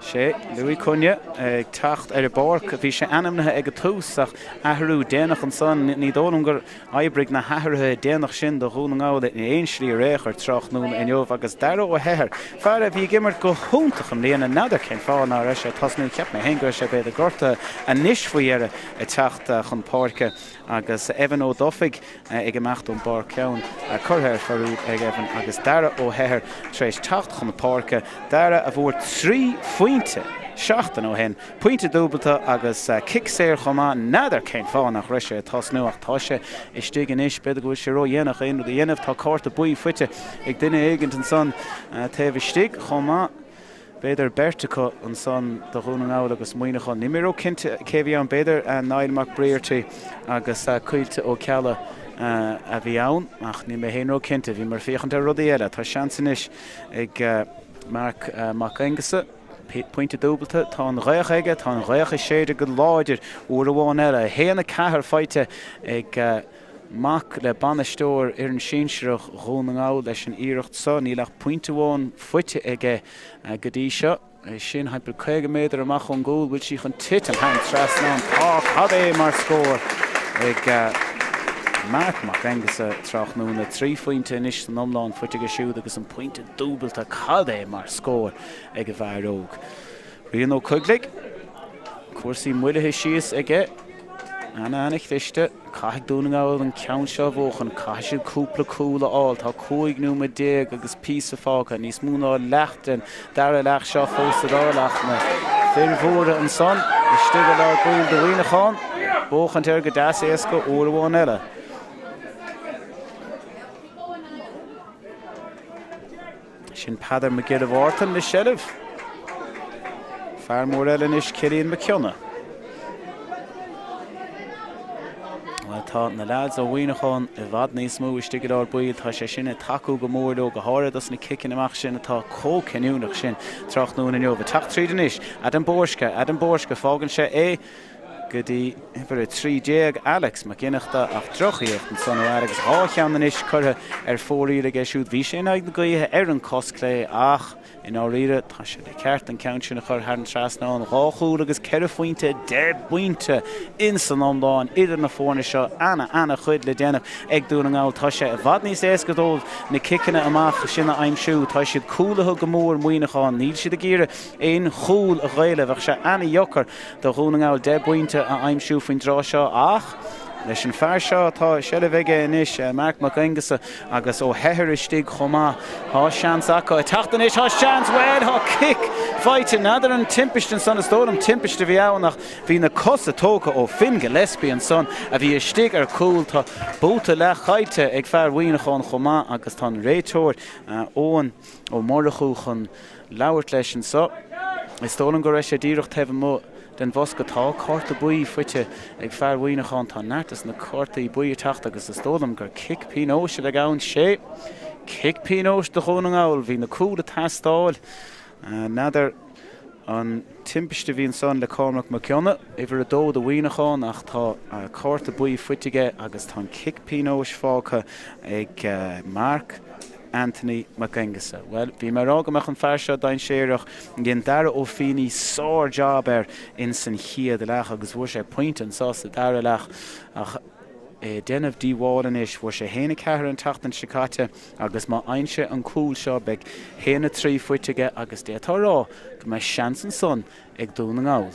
Sé Louis Coyne ag teacht ar an bpáirc. Bhí sé ainmnithe ag an tús ach athrú déanach ansan. Ní dóigh liom gur Oibrigh na hathruithe déanach sin do Dhún na nGall in aon slí ar aon chor tráthnóna inniu agus Darragh Ó hEithir, fear a bhí ag imirt go hiontach i mbliana, n'fheadar cén fáth ná raibh sé ag tosnú, cheap mé féin go raibh sé b'fhéidir gortaithe, anois faoi dheireadh ag teacht chun páirce agus Evan Ó Dufaigh ag imeacht ón bpáirc, ceann curtha ar fóraoil ag Evan agus Darragh Ó hEithir tar éis teacht chun páirce, Darragh a bhfuair 3 phointe seachtain ó shin. Pointe dúbalta agus cic saor chomh maith. N'fheadar cén fáth nach raibh sé ag tosnú ach tá sé istigh anois. B'fhéidir go bhfuil sé ródhéanach aon rud a dhéanamh. Tá cárta buí faighte ag duine éigint ansan taobh istigh chomh maith. B'fhéidir beirt acu ansan do Dhún na nGall agus Muineachán. Níl mé róchinnte cé a bhí ann. B'fhéidir Niall Mac Briarty agus Caoilte Ó Ceallaigh a bhí ann ach níl mé féin róchinnte. Bhíomar ag féachaint ar rudaí eile. Tá seans anois ag Marc Mac Aonghusa. Pointe dúbalta, tá an ghaoth aige, tá an ghaoth ag séideadh go láidir uair amháin eile. 1-4 faighte ag mac le bainisteoir fhoireann sinsearach Dhún na nGall leis an iarracht seo. Níl ach pointe amháin faighte aige go dtí seo. É sin thimpeall 50 méadar amach ón gcúl, bhfuil sí chun titim thar an trasnán? Tá! Cad é mar scór ag Marc Mac Aonghusa tráthnóna. 3 phointe anois san iomlán faighte aige siúd agus an pointe dúbailte. Cad é mar scór ag an bhfear óg. Rian Ó Coigligh, cúrsaí moillithe síos aige. Ana-ana-chliste. Caithfidh Dún na nGall an ceann seo a bhuachan. Caithfidh siad cúpla cúl a fháil. Tá 15 nóiméad agus píosa fágtha. Níos mó ná leath den dara leath seo fós le dul ach na fir mhóra ansan istigh i lár baill do Mhuineachán. Buachaint air go deas éasca uair amháin eile. Sin Peadar Mac Giolla Mhártain le seilbh. Fear mór eile anois, Cillian Mac Cionnaith. Bhuel, tá na leaids ó Mhuineachán i bhfad níos mó istigh i lár baill. Tá sé sin ag tacú go mór leo, go háirithe dos na ciceanna amach sin atá chomh cinniúnach sin tráthnóna inniu. Ag teacht tríd anois, Adam Bórska, Adam Bórska, fágann sé é. go dtí uimhir 13, Alex Mac Fhionnachta, ach drochiarracht ansan ó Alex. 2 cheann anois curtha ar fóraoil aige siúd. Bhí sé in aghaidh na gaoithe ar an cos clé ach i ndáiríre tá sé de cheart an ceann sin a chur thar an trasnán. 2 chúl agus 4 phointe, 10 bpointe ins an iomlán idir na foirne seo. Ana, ana chuid le déanamh ag Dún na nGall. Tá sé i bhfad níos éasca dóibh na ciceanna amach sin a aimsiú. Tá siad cúlaithe go mór, Muineachán. Níl siad ag iarraidh aon chúl a ghéilleadh. Bheadh sé ana dheocair do Dhún na nGall 10 bpointe a aimsiú faoin dtráth seo ach leis an fear seo atá seilbh aige anois, Marc Mac Aonghusa agus Ó hEithir istigh chomh maith, tá seans acu. Ag teacht anois, tá seans, bhuel, tá cic faighte. N'fheadar an timpiste ansan, is dóigh liom timpiste a bhí ann ach bhí na cosa tógtha ó Finn Gillespie ansan a bhí istigh ar cúl. Tá babhta leathchaite ag fear Mhuineacháin chomh maith agus tá an réiteoir Eoin Ó Murchú chun labhairt leis anso. Is dóigh liom go raibh sé díreach taobh amuigh den bhosca. Tá cárta buí faighte ag fear Mhuineacháin. Tá neart de na cártaí buí ag teacht agus is dóigh liom gur cic pionóis a bheidh ann. Sé cic pionóis do Dhún na nGall. Bhí na cúil ag teastáil. N'fheadar an timpiste a bhí ansan le Cormac Mac Cionnaith, uimhir 2 do Mhuineachán, ach tá cárta buí faighte aige agus tá an cic pionóis fágtha ag Mark Anthony Mac Aonghusa. Bhuel, bhí mé ag rá go mbeadh an fear seo dainséarach. Dhein Dara Ó Fínní sár-jab air ins an chéad leath agus fuair sé pointe anso sa dara leath ach é ag déanamh díobháil anois. Fuair sé 1-4 an tseachtain seo caite agus má fhaigheann sé an cúl seo beidh 1-3 faighte aige agus d'fhéadfá a rá go mbeidh seans ansan ag Dún na nGall.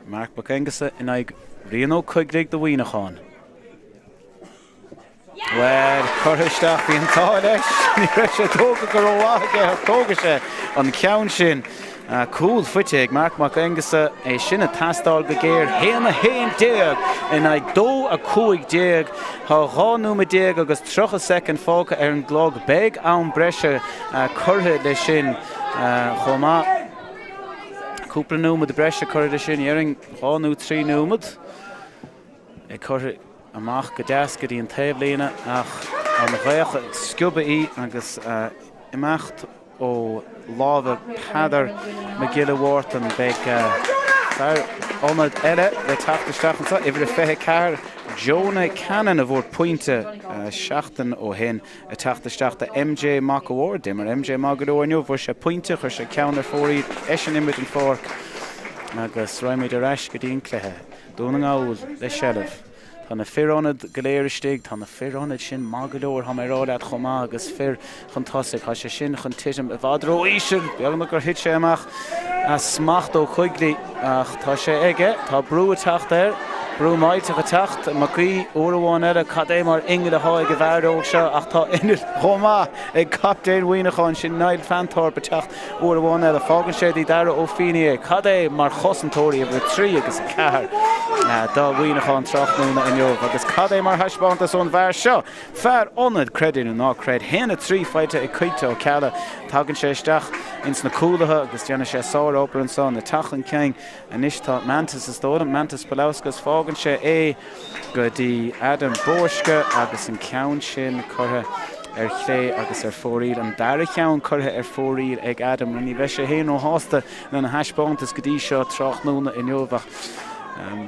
Marc Mac Aonghusa in aghaidh Rian Ó Coigligh do Mhuineachán. Bhuel, curtha isteach, bhí an t-ádh leis. Ní raibh sé tógtha go rómhaith aige ach tógfaidh sé an ceann sin. Cúl faighte ag Marc Mac Aonghusa, é sin ag teastáil go géar. 1-11 in aghaidh 2-15. Tá 12 nóiméad agus 30 soicind fágtha ar an gclog. Beidh am breise curtha leis sin chomh maith. Cúpla nóiméad breise curtha leis sin, déarfainn 2 nó 3 nóiméad. É curtha amach go deas go dtí an taobhlíne ach an ghaoth ag sciobadh í agus imeacht ó lámha Peadar Mac Giolla Mhártain. Beidh fear ionaid eile le teacht isteach anseo, uimhir a 24, Jonah Cannon a fuair pointe seachtain ó shin ag teacht isteach do MJ Mac a' Bhaird. D'imir MJ maith go leor inniu, fuair sé pointe, chuir sé ceann ar fóraoil, eisean imithe den pháirc agus raghaimid ar ais go dtí an cluiche. Dún na nGall le seilbh. Tá na fir ionaid go léir istigh. Tá na fir ionaid sin maith go leor, tá mé ag rá leat chomh maith, agus fir chun tosaigh. Tá sé sin chun titim i bhfad ró-íseal. Beagnach gur thit sé amach as smacht ó Quigley, ach tá sé aige. Tá brú ag teacht air. Brú millteach ag teacht. Mac Aoidh, uair amháin eile, cad é mar inneall atá ag an bhfear óg seo, ach tá inneall chomh maith ag captaen Mhuineacháin, sin Niall Fanthorpe ag teacht. Uair amháin eile, fágann sé dtí Dara Ó Fínní é. Cad é mar chosantóirí uimhir 3 agus 4 do Mhuineachán tráthnóna inniu agus cad é mar thaispeántas ón bhfear seo! Fear ionaid, creid é nó ná creid. 1-3 faighte ag Caoilte Ó Ceallaigh. Tagann sé isteach ins na cúlaithe agus déanann sé sár-obair ansan. Ag teacht chun cinn anois tá Mantas is dóigh liom, Mantas Paulauskas. Fágann sé é. go dtí Adam Bóirske agus an ceann sin curtha ar chlé agus ar fóraoil. An dara ceann curtha ar fóraoil ag Adam. Ní bheidh sé féin róshásta lena thaispeántas go dtí seo tráthnóna inniu ach.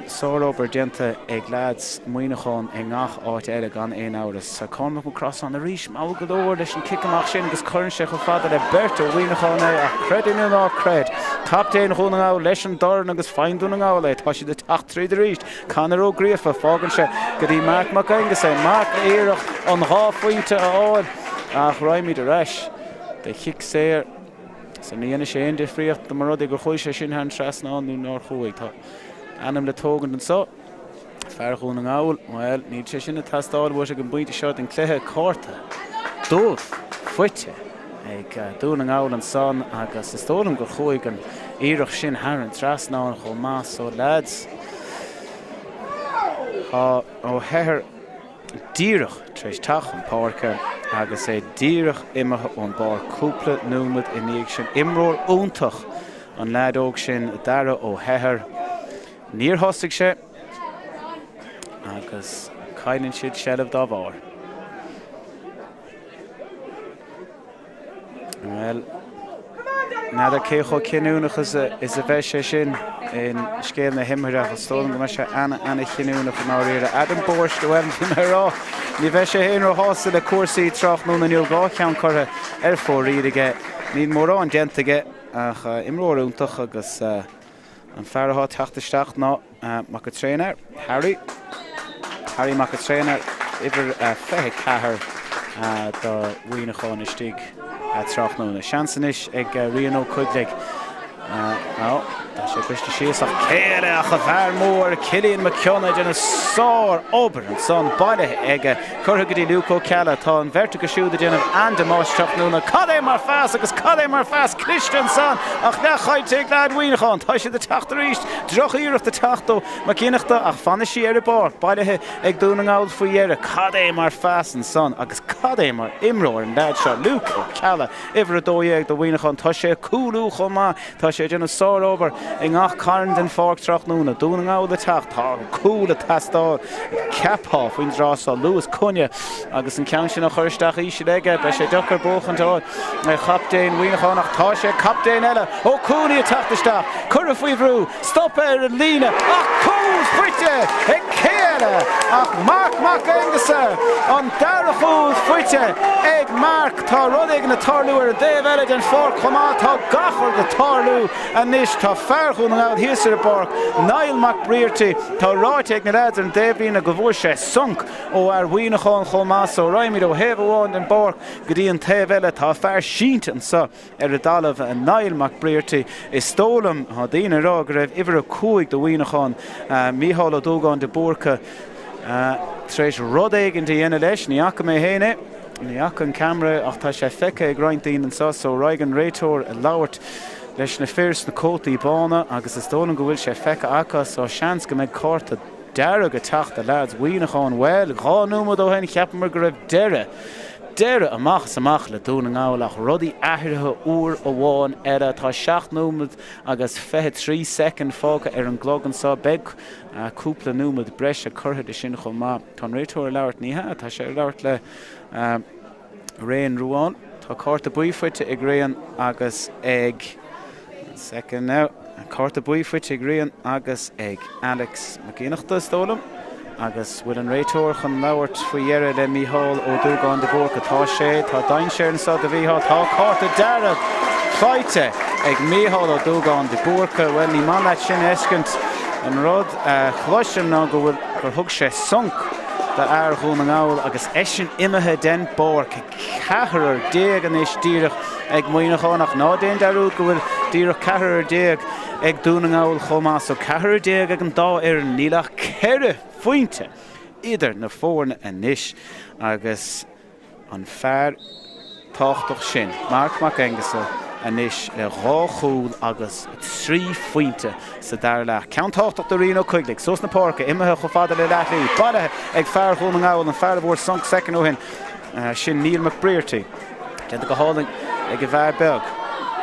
Sárobair déanta ag leaids Mhuineacháin i ngach áit eile gan aon amhras. Tá Cormac Mac Crossáin arís mall go leor leis an cic amach sin agus cuireann sé chomh fada le beirt ó Mhuineachán é ach creid é nó ná creid, captaen Dhún na nGall leis an dorn agus faigheann Dún na nGall é. Tá siad ag teacht tríd arís. Conor Ó Gríofa, fágann sé go dtí Marc Mac Aonghusa é. Marc le iarracht an dá phointe a fháil ach raghaimid ar ais do chic saor. So ní dhéanfaidh sé aon difríocht dá mba rud é gur chuaigh sé sin thar an trasnán nó nár chuaigh. Tá ainm le tógaint anseo. Fear Dhún na nGall, bhuel, níl sé sin ag teastáil uait ag an bpointe seo den chluiche. Cárta dubh faighte ag Dún na nGall ansan agus is dóigh liom gur chuaigh an iarracht sin thar an trasnán chomh maith. So lads, tá Ó hEithir díreach tar éis teacht chun páirce agus é díreach imithe ón bpáirc cúpla nóiméad i ndiaidh sin. Imreoir iontach an leaid óg sin, Dara Ó hEithir. Níor thosaigh sé agus cailleann siad seilbh dá bharr. Bhuel, n'fheadar cé chomh cinniúnach is a bheidh sé sin in scéal na himeartha ach is dóigh liom go mbeidh sé ana-ana-chinniúnach i ndáiríre. Adam Borst, bhuel, bhí mé ag rá, ní bheidh sé féin róshásta le cúrsaí tráthnóna inniu, 2 cheann curtha ar fóraoil aige. Níl mórán déanta aige ach imreoir iontach agus an fear atá ag teacht isteach ná Mac an Traonair, Harry. Harry Mac an Traonair, uimhir 24 do Mhuineachán istigh tráthnóna. Seans anois ag Rian Ó Coigligh. Ó, tá sé briste síos ach cé eile ach an fear mór Cillian Mac Cionnaith ag déanamh sár-obair ansan bailithe aige. Curtha go dtí Luke Ó Ceallaigh. Tá an bheirt acu siúd ag déanamh an-damáiste tráthnóna. Cad é mar phas agus cad é mar phas cliste ansan ach leathchaillte ag leaid Mhuineacháin. Tá siad ag teacht arís. Droch-iarracht ag teacht ó Mac Fhiannachta ach fanfaidh sí ar an bpáirc. Bailithe ag Dún na nGall faoi dheireadh. Cad é mar phas ansan agus cad é mar imreoir an leaid seo Luke Ó Ceallaigh. Uimhir 12 do Mhuineachán. Tá sé ag cúlú chomh maith. Tá sé ag déanamh sárobair i ngach carn den pháirc tráthnóna. Dún na nGall ag teacht. Tá cúl ag teastáil. Cheapfá faoin dtráth seo. Lewis Coyne agus an ceann sin á chur isteach íseal aige. Beidh sé deacair buachaint a fháil ar chaptaen Mhuineacháin ach tá sé captaen eile, Ó Cuanaigh ag teacht isteach. Curtha faoi bhrú. Stoptha ar an líne ach cúl faighte ag cé eile ach Marc Mac Aonghusa! An dara chúl faighte ag Marc. Tá rud éigin ag tarlú ar an dtaobh eile den pháirc chomh maith. Tá gach rud ag tarlú anois. Tá fear Dhún na nGall thíos ar an bpáirc, Niall McBrearty. Tá ráite ag na leaids ar an dtaobhlíne go bhfuair sé sonc ó fhear Mhuineacháin chomh maith so raghaimid ó thaobh amháin den bpáirc go dtí an taobh eile. Tá fear sínte anseo. ar an dtalamh, Niall McBrearty. Is dóigh liom, tá daoine ag rá go raibh uimhir 5 do Mhuineachán, Mícheál Ó Dúgáin de Búrca, tar éis rud éigin a dhéanamh leis. Ní fhaca mé féin é, ní fhaca an ceamara é ach tá sé feicthe ag roinnt daoine anseo so raghaidh an réiteoir ag labhairt leis na fir sna cótaí bána agus is dóigh liom go bhfuil sé feicthe acu so seans go mbeidh cárta dearg ag teacht do leaids Mhuineacháin. Bhuel, 2 nóiméad ó shin cheapamar go raibh deireadh, deireadh amach is amach le Dún na nGall ach rudaí athraithe uair amháin eile. Tá 7 nóiméad agus 23 soicind fágtha ar an gclog anseo. Beidh cúpla nóiméad breise curtha de sin chomh maith. Tá an réiteoir ag labhairt, ní hea, tá sé ag labhairt le Réan Ruán. Tá cárta buí faighte ag Réan agus ag. Second now. Cárta buí faighte ag Rian agus ag Alex Mac Fhiannachta, is dóigh liom. Agus bhfuil an réiteoir chun labhairt faoi dheireadh le Mícheál Ó Dúgáin de Búrca? Tá sé. Tá dainséar anseo do Mhícheál. Tá cárta dearg faighte ag Mícheál Ó Dúgáin de Búrca. Bhuel, ní maith leat sin a fheiscint. An rud a chloisim ná go bhfuil, gur thug sé sonc d'fhear Dhún na nGall agus eisean imithe den bpáirc. Ceathrar déag anois díreach ag Muineachán ach ná déan dearúd go bhfuil díreach ceathrar déag ag Dún na nGall chomh maith. So ceathrar déag ag an dá fhoireann. Níl ach ceithre phointe idir na foirne anois agus an fear tábhachtach sin, Marc Mac Aonghusa, anois le dhá chúl agus 3 phointe sa dara leath. Ceann tábhachtach do Rian Ó Coigligh, suas na páirce, imithe chomh fada le leathshlí, bailithe ag fear Dhún na nGall, an fear a bhfuair sonc soicind ó shin. Sin Neil McBrearty. Déanta go hálainn ag an bhfear beag.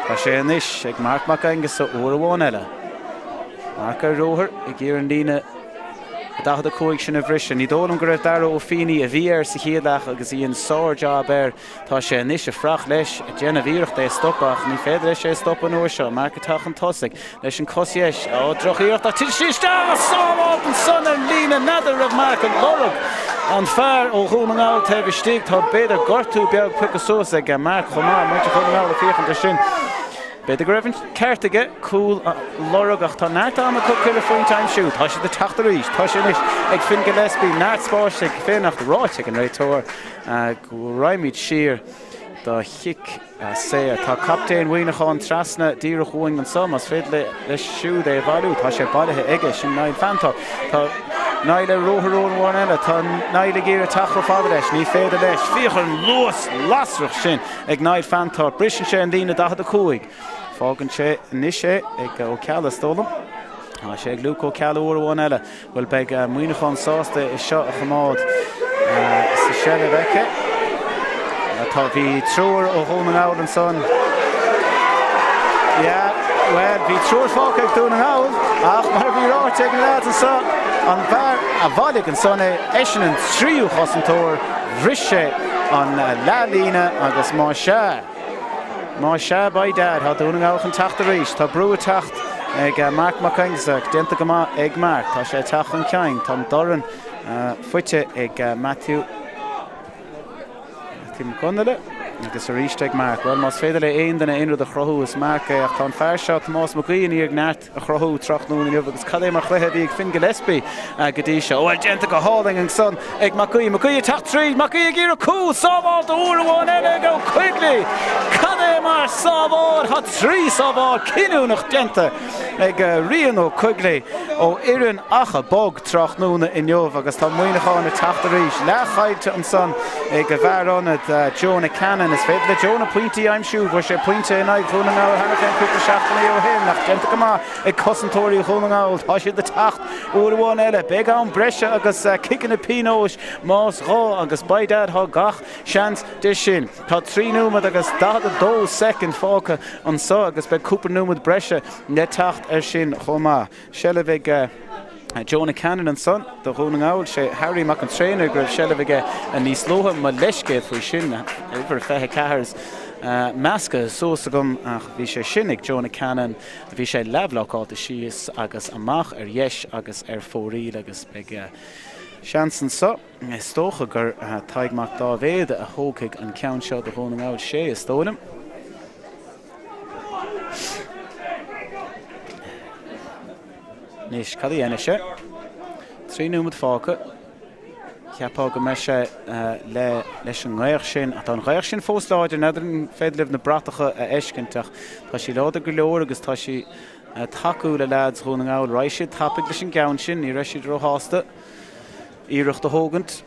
Tá sé anois ag Marc Mac Aonghusa uair amháin eile. Marc ar ruathar ag iarraidh an líne. 45 sin a bhriseadh. Ní dóigh liom go raibh Dara Ó Fíonaigh, a bhí air sa chéad leath agus a dhein sár-jab air, tá sé anois ag fuireach leis, ag déanamh iarracht é a stopadh ach ní féidir leis é a stopadh an uair seo. Marc ag teacht chun tosaigh leis an cos dheis. Ó, droch-iarracht ach titeann sí isteach! Sábháilt ansan ar an líne, n'fheadar raibh Marc ag lorg an fear ó Dhún na nGall taobh istigh. Tá b'fhéidir gortú beag pioctha suas ag Marc chomh maith, muintir Dhún na nGall ag féachaint air sin. B'fhéidir go raibh an ceart aige cúl a lorg ach tá neart ama acu chuile phointe a aimsiú. Tá siad ag teacht arís. Tá sé anois ag Finn Gillespie. Neart spáis ag Finn ach ráite ag an réiteoir go raghaimid siar do chic saor. Tá captaen Mhuineacháin trasna díreach uainn anseo. Más féidir leis siúd é a bhailiú, tá sé bailithe aige. Sin Niall Fantoft. Tá Niall ar ruathar uair amháin eile. Tá Niall ag iarraidh teacht chomh fada leis. Ní féidir leis. Féach ar an luas lasrach sin. Ag Niall Fantoft. Briseann sé an líne 45. Fágann sé anois é ag Ó Ceallaigh, is dóigh liom. Tá sé ag Luke Ó Ceallaigh uair amháin eile. Bhuel, beidh Muineachán sásta é seo a choimeád sa seilbh aici. Tá, bhí triúr ó Dhún na nGall ansan. Yeah, bhuel, bhí triúr fágtha ag Dún na nGall ach mar a bhí ráite ag na leaids anso, an fear a bhailigh ansan é, eisean an tríú chosantóir. Bhris sé an leathlíne agus má sea, má sea, by dad, tá Dún na nGall chun teacht arís. Tá brú ag teacht ag Marc Mac Aonghusa, déanta go maith ag Marc. Tá sé ag teacht chun cinn. Tá an dorn faighte ag Matthew, Matthew Mac Conghail agus arís ag Marc. Bhuel, más féidir le aon duine aon rud a chruthú, is Marc é ach tá an fear seo, Tomás Mac Aoidh, i ndiaidh neart a chruthú tráthnóna inniu agus cad é mar chluiche a bhí ag Finn Gillespie go dtí seo. Bhuel, déanta go hálainn ansan ag Mac Aoidh. Mac Aoidh ag teacht tríd, Mac Aoidh ag iarraidh cúl, sábháilte uair amháin eile ag Ó Coigligh! Cad é mar sábháil! Tá trí sábháil cinniúnach déanta ag Rian Ó Coigligh ó fhoireann Achadh Bog tráthnóna inniu agus tá Muineachán ag teacht arís. Leath chaillte ansan ag a bhfear ionaid, Jonah Cannon. Is féidir le Jonah pointí a aimsiú. Fuair sé pointe in aghaidh Dhún na nGall cheana féin cúpla seachtainí ó shin ach déanta go maith ag cosantóirí Dhún na nGall. Tá siad ag teacht uair amháin eile. Beidh am breise agus ciceanna pionóis más gá agus by dad tá gach seans de sin. Tá 3 nóiméad agus 42 soicind fágtha anso agus beidh cúpla nóiméad breise le teacht air sin chomh maith. Seilbh ag Jonah Cannon ansan do Dhún na nGall. Sé Harry Mac an Traonaigh go raibh seilbh aige níos luaithe. Mo leithscéal faoi sin, uimhir 24 measctha suas agam ach bhí sé sin ag Jonah Cannon. Bhí sé leathbhlocáilte síos agus amach ar dheis agus ar fóraoil agus beidh seans anso. Is dócha gur Tadhg Mac Dáibhéad a thógfaidh an ceann seo do Dhún na nGall. Sé, is dóigh liom. Anois, cad a dhéanfaidh sé? 3 nóiméad fágtha. Cheapfá go mbeidh sé le leis an ngaoth sin. Tá an ghaoth sin fós láidir, n'fheadar an féidir libh na bratacha a fheiscint ach tá sí láidir go leor agus tá sí ag tacú le leaids Dhún na nGall. Raghaidh siad tapaidh leis an gceann sin, ní raibh siad róshásta. Iarracht a thógaint.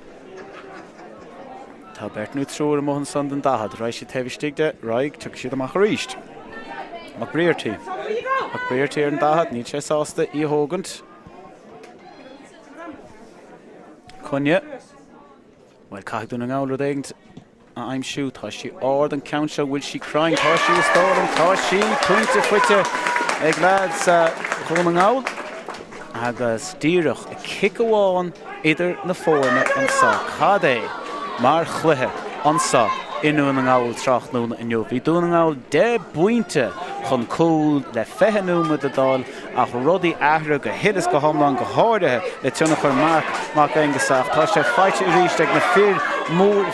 Tá beirt nó triúr amuigh ansan den 40. Raghaidh siad taobh istigh de. Raghaidh. Tiocfaidh siad amach arís. McBrearty. McBrearty ar an 40. Níl sé sásta í a thógaint. Coinne. Bhuel, caithfidh Dún na nGall rud éigint a aimsiú. Tá sí ard an ceann seo, bhfuil sí cruinn? Tá sí, is dóigh liom. Tá sí. Pointe faighte ag leaids Dhún na nGall agus díreach cic amháin idir na foirne anseo. Cad é mar chluiche anseo i nDún na nGall tráthnóna inniu. Bhí Dún na nGall 10 bpointe chun cúil le 20 nóiméad le dul Ach rudaí athraithe go huile is go hiomlán, go háirithe le tionchar Marc Mac Aonghusa. Ach tá sé faighte arís ag na fir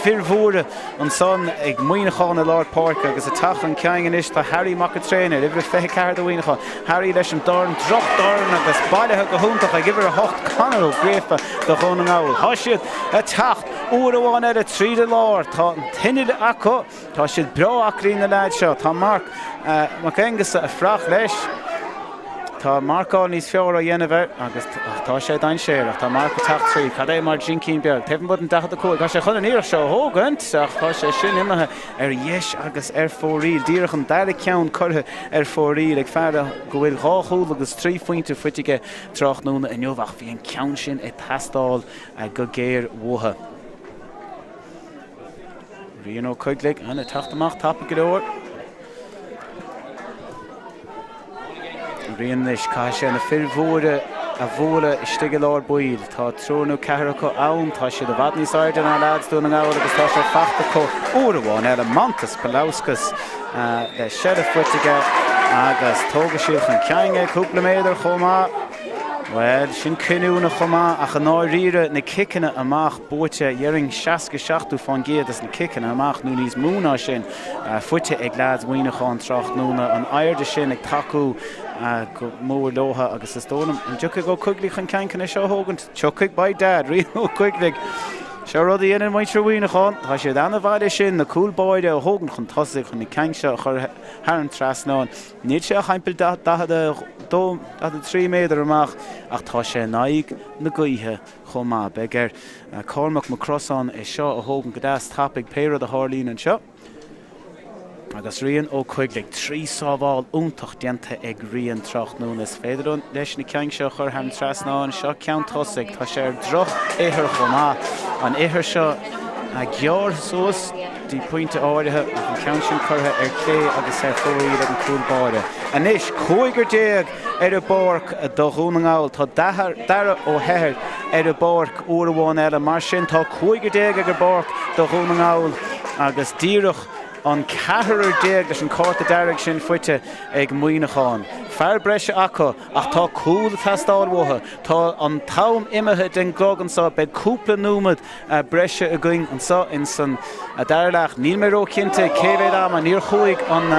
fir mhóra ansan ag Muineachán i lár páirce agus ag teacht chun cinn anois tá Harry Mac an Traonair, uimhir 24 do Mhuineachán. Harry leis an dorn, drochdhorn agus bailithe go hiontach ag uimhir 8 Conor Ó Gríofa do Dhún na nGall. Tá siad ag teacht uair amháin eile tríd an lár. Tá an t-inneall acu. Tá siad breá aclaí na leaids seo. Tá Marc Mac Aonghusa ag fuireach leis. Tá marcáil níos fearr á dhéanamh air agus tá sé dainséarach. Tá Marc ag teacht tríd. Cad é mar dhincín beag. Taobh amuigh den 45. Tá sé chun an iarracht seo a thógaint ach tá sé sin imithe ar dheis agus ar fóraoil. Díreach an dara ceann curtha ar fóraoil ag fear go bhfuil dhá chúl agus trí phointe faighte aige tráthnóna inniu ach bhí an ceann sin ag teastáil go géar uathu. Rian Ó Coigligh, ag teacht amach tapaidh go leor. Rian anois, caithfidh sé na fir mhóra a bhualadh istigh i lár baill. Tá triúr nó ceathrar acu ann, tá siad i bhfad níos airde ná leaids Dún na nGall agus tá sé fachta acu uair amháin eile. Mantas Paulauskas le seilbh faighte aige agus tógfaidh siad chun cinn é cúpla méadar chomh maith. Bhuel, sin cinniúnach chomh maith ach i ndáiríre na ciceanna amach buaite, déarfainn 60, 70% des na ciceanna amach nó níos mó ná sin faighte ag leaids Mhuineacháin tráthnóna, an airde sin ag tacú go mór leotha agus is dóigh liom, an dtiocfaidh Ó Coigligh chun ceann chun é seo a thógaint? Tiocfaidh, by dad, Rian Ó Coigligh. Seo rud a dhéanann muintir Mhuineacháin, tá siad ana-mhaith leis sin, na cúil báire a thógaint chun tosaigh chun na cinn seo a chur thar an trasnán. Níl sé ach thimpeall 42, 43 méadar amach ach tá sé in aghaidh na gaoithe chomh maith. Beidh ar Cormac Mac Crosáin é seo a thógaint go deas tapaidh pé rud a tharlaíonn anseo. Agus Rian Ó Coigligh, 3 sábháil iontach déanta ag Rian tráthnóna. Is féidir leis na cinn seo a chur thar an trasnán. Seo ceann tosaigh. Tá sé ar droch-ithir chomh maith. An ithir seo gearrtha suas dtí pointe áirithe ach an ceann sin curtha ar clé agus ar fóraoil ag an cúl báire. Anois, cúigear ar an bpáirc do Dhún na nGall. Tá Darragh Ó hEithir ar an bpáirc uair amháin eile. Mar sin, tá cúigear ag an bpáirc do Dhún na nGall agus díreach an ceathrar leis an cárta dearg sin faighte ag Muineachán. Fear breise acu ach tá cúl ag teastáil uathu. Tá an t-am imithe den gclog anseo. Beidh cúpla nóiméad breise againn anseo ins an dara leath. Níl mé ró-chinnte cé mhéad ama, níor chuaigh an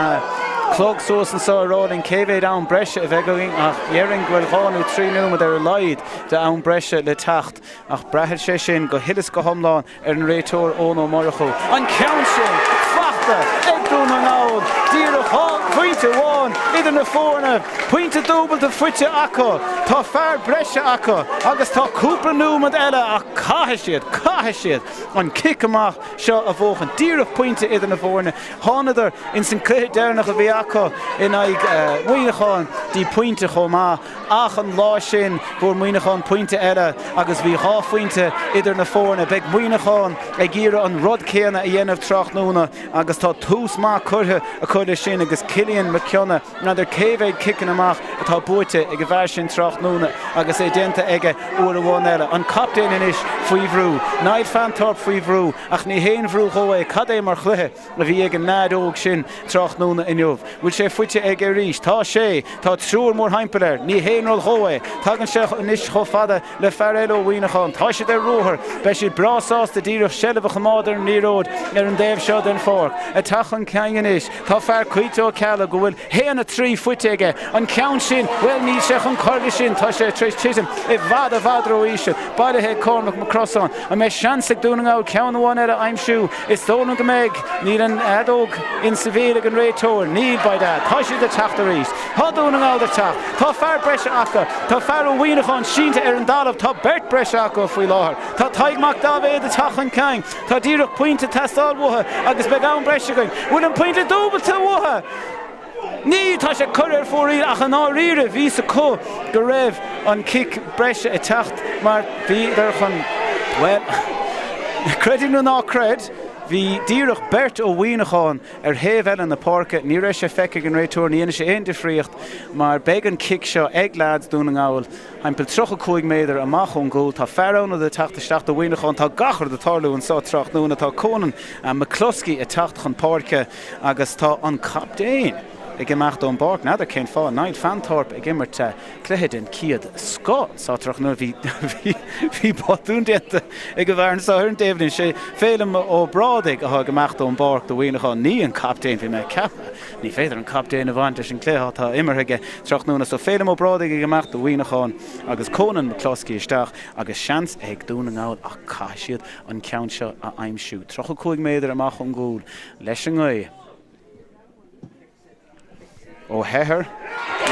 clog suas anseo a rá linn cé mhéad am breise a bheidh againn ach déarfainn go bhfuil 2 nó 3 nóiméad ar a laghad de am breise le teacht ach braithfidh sé sin go huile is go hiomlán ar an réiteoir Eoin Ó Murchú. An ceann sin fachta ag Dún na nGall, díreach 2 phointe amháin idir na foirne. Pointe dúbailte faighte acu, tá fear breise acu agus tá cúpla nóiméad eile ach caithfidh siad, caithfidh siad an cic amach seo a bhuachan. Díreach pointe idir na foirne. Thánadar ins an cluiche deireanach a bhí acu in aghaidh Mhuineacháin dtí pointe chomh maith ach an lá sin fuair Muineachán pointe eile agus bhí 2 phointe idir na foirne. Beidh Muineachán ag iarraidh an rud céanna a dhéanamh tráthnóna agus tá tús maith curtha acu leis sin agus Cillian McKeown N'fheadar cé mhéad ciceanna amach atá buaite ag an bhfear sin tráthnóna agus é déanta aige uair amháin eile. An captaen anois faoi bhrú. Niall Fanthorpe faoi bhrú ach ní haon bhrú dhó é. Cad é mar chluiche a bhí ag an leaid óg sin tráthnóna inniu. Bhfuil sé faighte aige arís? Tá sé! Tá triúr mórthimpeall air. Ní haon rud dhó é. Tagann sé anois chomh fada le fear eile ó Mhuineachán. Tá siad ar ruathar. Beidh siad breá sásta díreach seilbh a choimeád ar an liathróid ar an dtaobh seo den pháirc. Ag teacht chun cinn anois. Tá fear Caoilte Ó Ceallaigh go bhfuil haon 3 faighte aige. An ceann sin, bhuel níl sé chun cur leis sin, tá sé tar éis titim i bhfad i bhfad ró-íseal. Bailithe ag Cormac Mac Crosáin. An mbeidh seans ag Dún na nGall ceann amháin eile a aimsiú? Is dóigh liom go mbeidh. Níl an fheadóg insa bhéal ag an réiteoir. Níl, by dad. Tá siad ag teacht arís. Tá Dún na nGall ag teacht. Tá fear breise acu. Tá fear ó Mhuineachán sínte ar an dtalamh. Tá beirt breise acu faoi láthair. Tá Tadhg Mac Daibhéid ag teacht chun cinn. Tá díreach pointe ag teastáil uathu agus beidh am breise againn. Bhfuil an pointe dúbailte uathu? Níl, tá sé curtha ar fóraoil ach i ndáiríre bhí 's acu go raibh an cic breise ag teacht mar bhíodar chun, bhuel, creid é nó ná creid, bhí díreach beirt ó Mhuineachán ar thaobh eile na páirce. Ní raibh sé feicthe ag an réiteoir, ní dhéanfaidh sé aon difríocht mar beidh an cic seo ag leaids Dún na nGall. Thimpeall 35 méadar amach ón gcúl tá fear ionaid ag teacht isteach do Mhuineachán. Tá gach rud ag tarlú anseo tráthnóna. Tá Conan McCluskey ag teacht chun páirce agus tá an captaen ag imeacht ón bpáirc. N'fheadar cén fáth. Niall Fanthorpe ag imirt cluiche den chéad scoth anseo tráthnóna. Bhí bhí botún déanta ag an bhfear anseo ar an dtaobhlíne. Sé Féilim Ó Brádaigh atá ag imeacht ón bpáirc do Mhuineachán, ní an captaen. Bhí mé ag ceapadh. Ní féidir an captaen a bhaint leis an gcluiche atá imeartha aige tráthnóna so Féilim Ó Brádaigh ag imeacht do Mhuineachán agus Conan McCluskey isteach agus seans ag Dún na nGall ach caithfidh siad an ceann seo a aimsiú. 35 méadar amach ón gcúl leis an ngaoth. Ó hEithir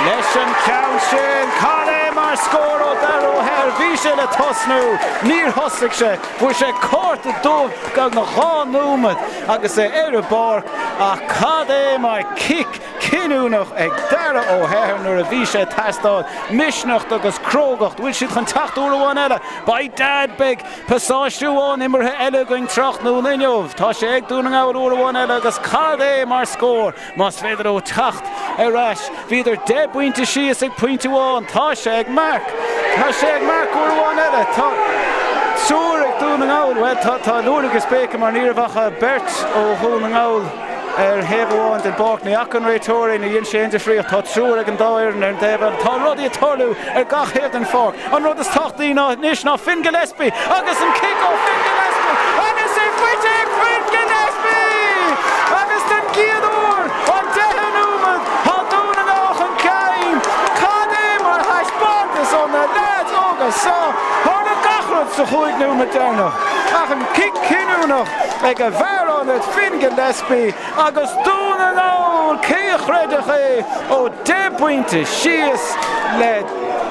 leis an ceann sin! Cad é mar scór ó Dara Ó hEithir! Bhí sé le tosnú, níor thosaigh sé, fuair sé cárta dubh beagnach 2 nóiméad agus é ar an bpáirc ach cad é mar cic cinniúnach ag Dara Ó hEithir nuair a bhí sé ag teastáil. Misneach agus crógacht. Bhfuil siad chun teacht uair amháin eile? By dad beidh pasáiste amháin imeartha eile againn tráthnóna inniu. Tá sé ag Dún na nGall uair amháin eile agus cad é mar scór más féidir leo teacht ar ais. Bhíodar 10 bpointe síos ag pointe amháin. Tá sé ag Mark. Tá sé ag marc uair amháin eile. Tá triúr ag Dún na nGall. Bhuel, tá, tá liúr agus béice mar ní raibh ach beirt ó Dhún na nGall ar thaobh amháin den bpáirc. Ní fhaca an réiteoir é, ní dhein sé aon difríocht. Tá triúr ag an dá fhoireann ar an dtaobh eile. Tá rudaí ag tarlú ar gach thaobh den pháirc. An rud is tábhachtaí ná anois ná Finn Gillespie agus an cic ó Finn Gillespie agus é faighte ag Finn Gillespie! Agus den gcéad uair an deichiú nóiméad tá Dún na nGall chun cinn! Cad é mar thaispeántas ó na leaids óga seo! Tharla gach rud sa chúig nóiméad deireanach ach an cic cinniúnach ag an bhfear ionaid Finn Gillespie Agus Dún na nGall, cé a chreidfeadh é, ó 10 bpointe síos le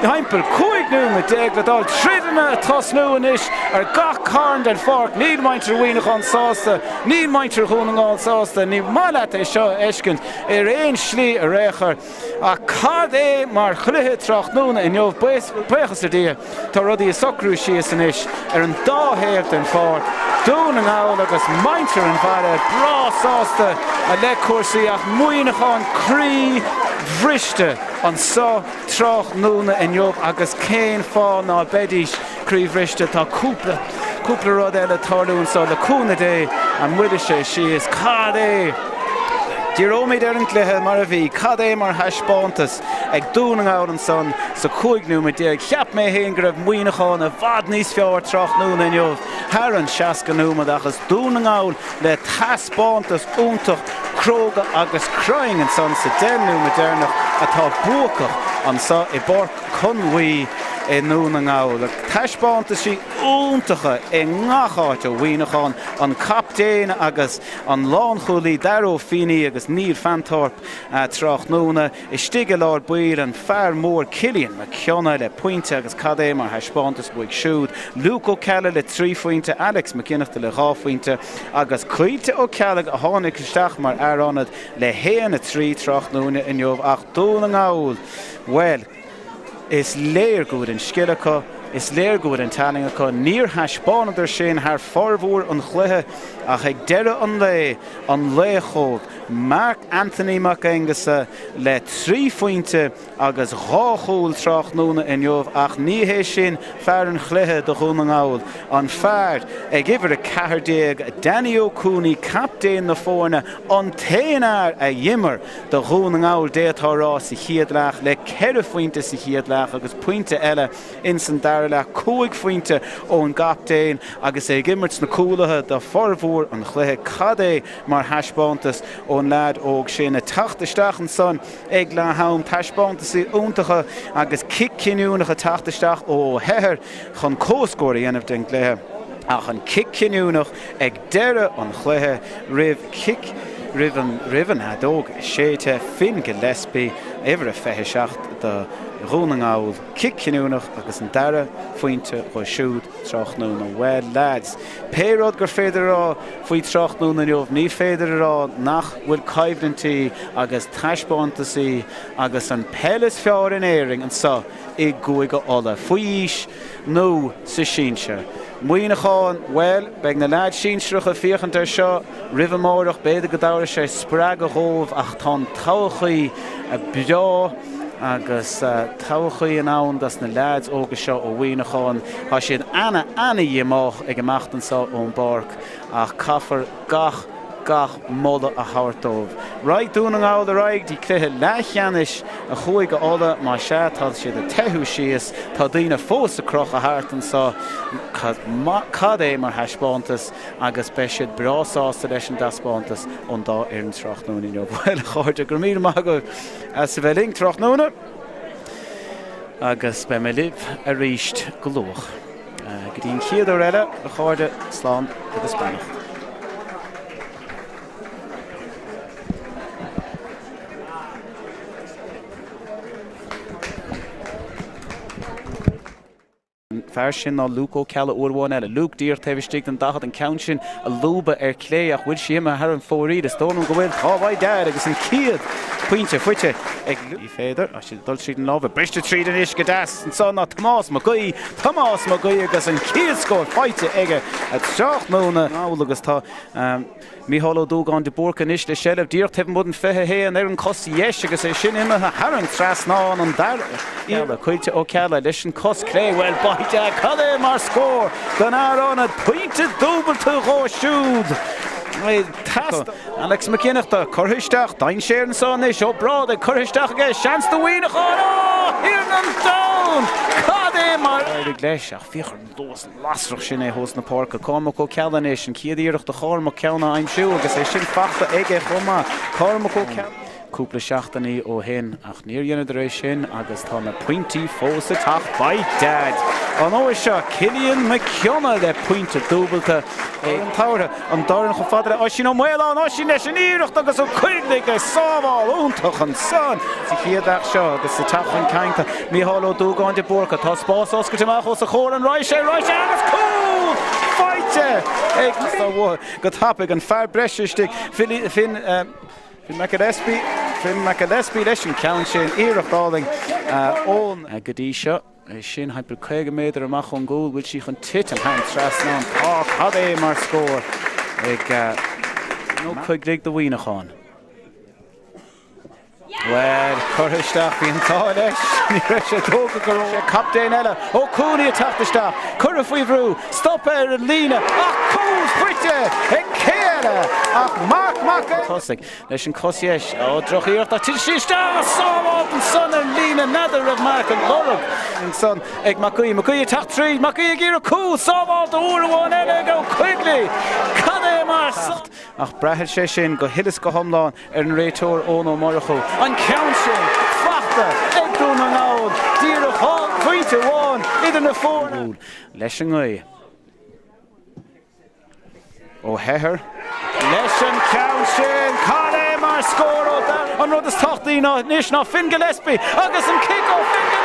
timpeall 15 nóiméad le dul, troideanna ag tosnú anois ar gach carn den pháirc. Níl muintir Mhuineacháin sásta, níl muintir Dhún na nGall sásta, ní maith leat é seo a fheiscint ar aon slí ar aon chor. Ach cad é mar chluiche tráthnóna inniu, buíochas le Dia, tá rudaí ag socrú síos anois ar an dá thaobh den pháirc, Dún na nGall agus muintir an bhaile breá sásta le cúrsaí ach Muineachán croí bhriste anso tráthnóna inniu agus cén fáth ná beidís croíbhriste. Tá cúpla, cúpla rud eile ag tarlú anso, le cúnamh Dé, an mbuailfidh sé síos? Cad é? Díreoimid ar an gcluiche mar a bhí. Cad é mar thaispeántas ag Dún na nGall ansan sa 15 nóiméad. Cheap mé féin go raibh Muineachán i bhfad níos fearr tráthnóna inniu thar an 60 nóiméad ach is Dún na nGall le taispeántas iontach cróga agus cruinn ansan sa 10 nóiméad deireanach atá buacach anso i bPáirc Conmhaí i nDún na nGall. Taispeántaisí iontacha i ngach áit ó Mhuineachán, an captaen agus an lánchúlaí Darragh Feeney agus Neil Fanthorpe tráthnóna. Istigh i lár baill, an fear mór Cillian McKeona le pointe agus cad é mar thaispeántas uaidh siúd. Luke Ó Ceallaigh le 3 phointe, Alex Mac Fhionnachta le 2 phointe agus Caoilte Ó Ceallaigh a tháinig isteach mar fhear ionaid le 1, 3 tráthnóna inniu ach Dún na nGall, Bhuel, is léir go bhfuil an scil acu, is léir go bhfuil an tallann acu. Níor thaispeánadar sin thar formhór an chluiche ach ag deireadh an lae, an laoch dóibh, Mark Anthony Mac Aonghusa le 3 phointe agus 2 chúl tráthnóna inniu ach ní hé sin fear an chluiche do Dhún na nGall, an fear ag uimhir 14, Danny Ó Cooney, captaen na foirne, an t-aon fhear a d'imir do Dhún na nGall, d'fhéadfá a rá, sa chéad leath, le ceithre phointe sa chéad leath agus pointe eile ins an dara leath, 5 phointe ón gcaptaen agus é ag imirt sna cúlaithe do formhór an chluiche. Cad é mar thaispeántas ón leaid óg sin. Ag teacht isteach ansan ag leath am, taispeántasaí iontacha agus cic cinniúnach ag teacht isteach ó Ó hEithir chun comhscór a dhéanamh den gcluiche ach an cic cinniúnach ag deireadh an chluiche roimh chic roimh an roimh an fheadóg séidte, Finn Gillespie, uimhir a 27 do Dhún na nGall, cic cinniúnach agus an dara phointe dhó siúd tráthnóna. Bhuel lads, pé rud gur féidir a rá faoi tráthnóna inniu, ní féidir a rá nach bhfuil coimhlintí agus taispeántasaí agus an peil is fearr in Éirinn anseo i gCúige Uladh, faoi aois nó sa sinsear. Muineachán, bhuel, beidh na leaids sinsearacha ag féachaint air seo roimh amárach, b'fhéidir go dtabharfaidh sé spreagadh dhóibh ach tá an todhchaí breá agus todhchaí in ann dos na leaids óga seo ó Mhuineachán. Tá siad ana, ana-dhíomách ag imeacht anseo ón bpáirc ach caithfear gach, gach moladh a thabhairt dóibh. Raghaidh Dún na nGall ar aghaidh dtí cluiche leathcheannais a Chúige Uladh, más ea, tá siad ag teitheadh síos, tá daoine fós ag crochadh thart anseo, cad é mar thaispeántas agus beidh siad breá sásta leis an dtaispeántas ón dá fhoireann tráthnóna inniu. Bhuel, a chairde, go raibh míle maith agaibh as a bheith linn tráthnóna agus beidh mé libh arís go luath. Go dtí an chéad uair eile, a chairde, slán agus beannacht. fear sin ná Luke Ó Ceallaigh uair amháin eile. Luke díreach taobh istigh den 40, an ceann sin a lúbadh ar clé ach bhfuil sí imithe thar an fomhuiríl? Is dóigh liom go bhfuil. Tá, by dad agus an chéad pointe faighte ag Luke. Ní féidir. Tá siad ag dul tríd an lámh. Briste tríd anois go deas ansan ná Tomás Mac Aoidh. Tomás Mac Aoidh agus an chéad scór faighte aige tráthnóna. nGall agus tá. Mícheál Ó Dúgáin de Búrca anois le seilbh díreach taobh amuigh den 21 ar an cos dheis agus é sin imithe thar an trasnán an dara iarraidh. Caoilte Ó Ceallaigh leis an cos clé, bhuel by dad cad é mar scór don fhear ionaid, pointe dúbailte dhó siúd. Alex Mac Fhionnachta curtha isteach, dainséar anso anois, Ó Brádaigh curtha isteach aige, seans do Mhuineachán, ó Thiarna an Domhain! Cad é mar. D'éirigh leis ach féach ar an luas lasrach sin é thuas na páirce. Cormac Ó Ceallaigh anois, an chéad iarracht do Chormac ceann a aimsiú agus é sin fachta aige chomh maith. Cormac Ó Ceallaigh. Cúpla seachtainí ó shin ach níor dheineadar é sin agus tá na pointí fós ag teacht. By dad! An uair seo Cillian Mac Cionnaith le pointe dúbalta. An tabhartha an dorn chomh fada le Oisín Ó Maoláin, Oisín leis an iarracht agus Ó Coigligh ag sábháil iontach ansan sa chéad leath seo agus sa teacht chun cainte Mícheál Ó Dúgáin de Búrca. Tá spás oscailte amach os a chomhair, an raghaidh sé, raghaidh sé agus cúl faighte ag uathu go tapaidh an fear breise istigh, Finn Finn McAlespie, Finn McAlespie leis an ceann sin, iarracht álainn ón go dtí seo. É sin thimpeall 50 méadar amach ón gcúl, bhfuil sí chun titim thar an trasnán? Tá! Cad é mar scór ag Ó Coigligh do Mhuineachán. Bhuel, curtha isteach, bhí an t-ádh leis, ní raibh sé tógtha go raibh sé. Captaen eile, Ó Cuanaigh ag teacht isteach, curtha faoi bhrú, stoptha ar an líne ach cúl faighte ag cé eile ach Marc Mac Tosaigh. Leis an cos dheis. Ó, droch-iarracht ach titeann sí isteach! Sábháilt ansan ar an líne. N'fheadar raibh Marc ag lorg. Ansan ag Mac Aoidh. Mac Aoidh ag teacht tríd. Mac Aoidh ag iarraidh cúl. Sábháilte uair amháin eile ag Ó Coigligh. Cad é mar. Ach braitheann sé sin go huile is go hiomlán ar an réiteoir Eoin Ó Murchú. An ceann sin fachta ag Dún na nGall. Díreach pointe amháin idir na foirne. Leis an ngaoth. Ó hEithir leis an ceann sin. Cad é mar scór ó Darren. An rud is tábhachtaí ná anois ná Finn Gillespie agus an cic ó Finn Gillespie.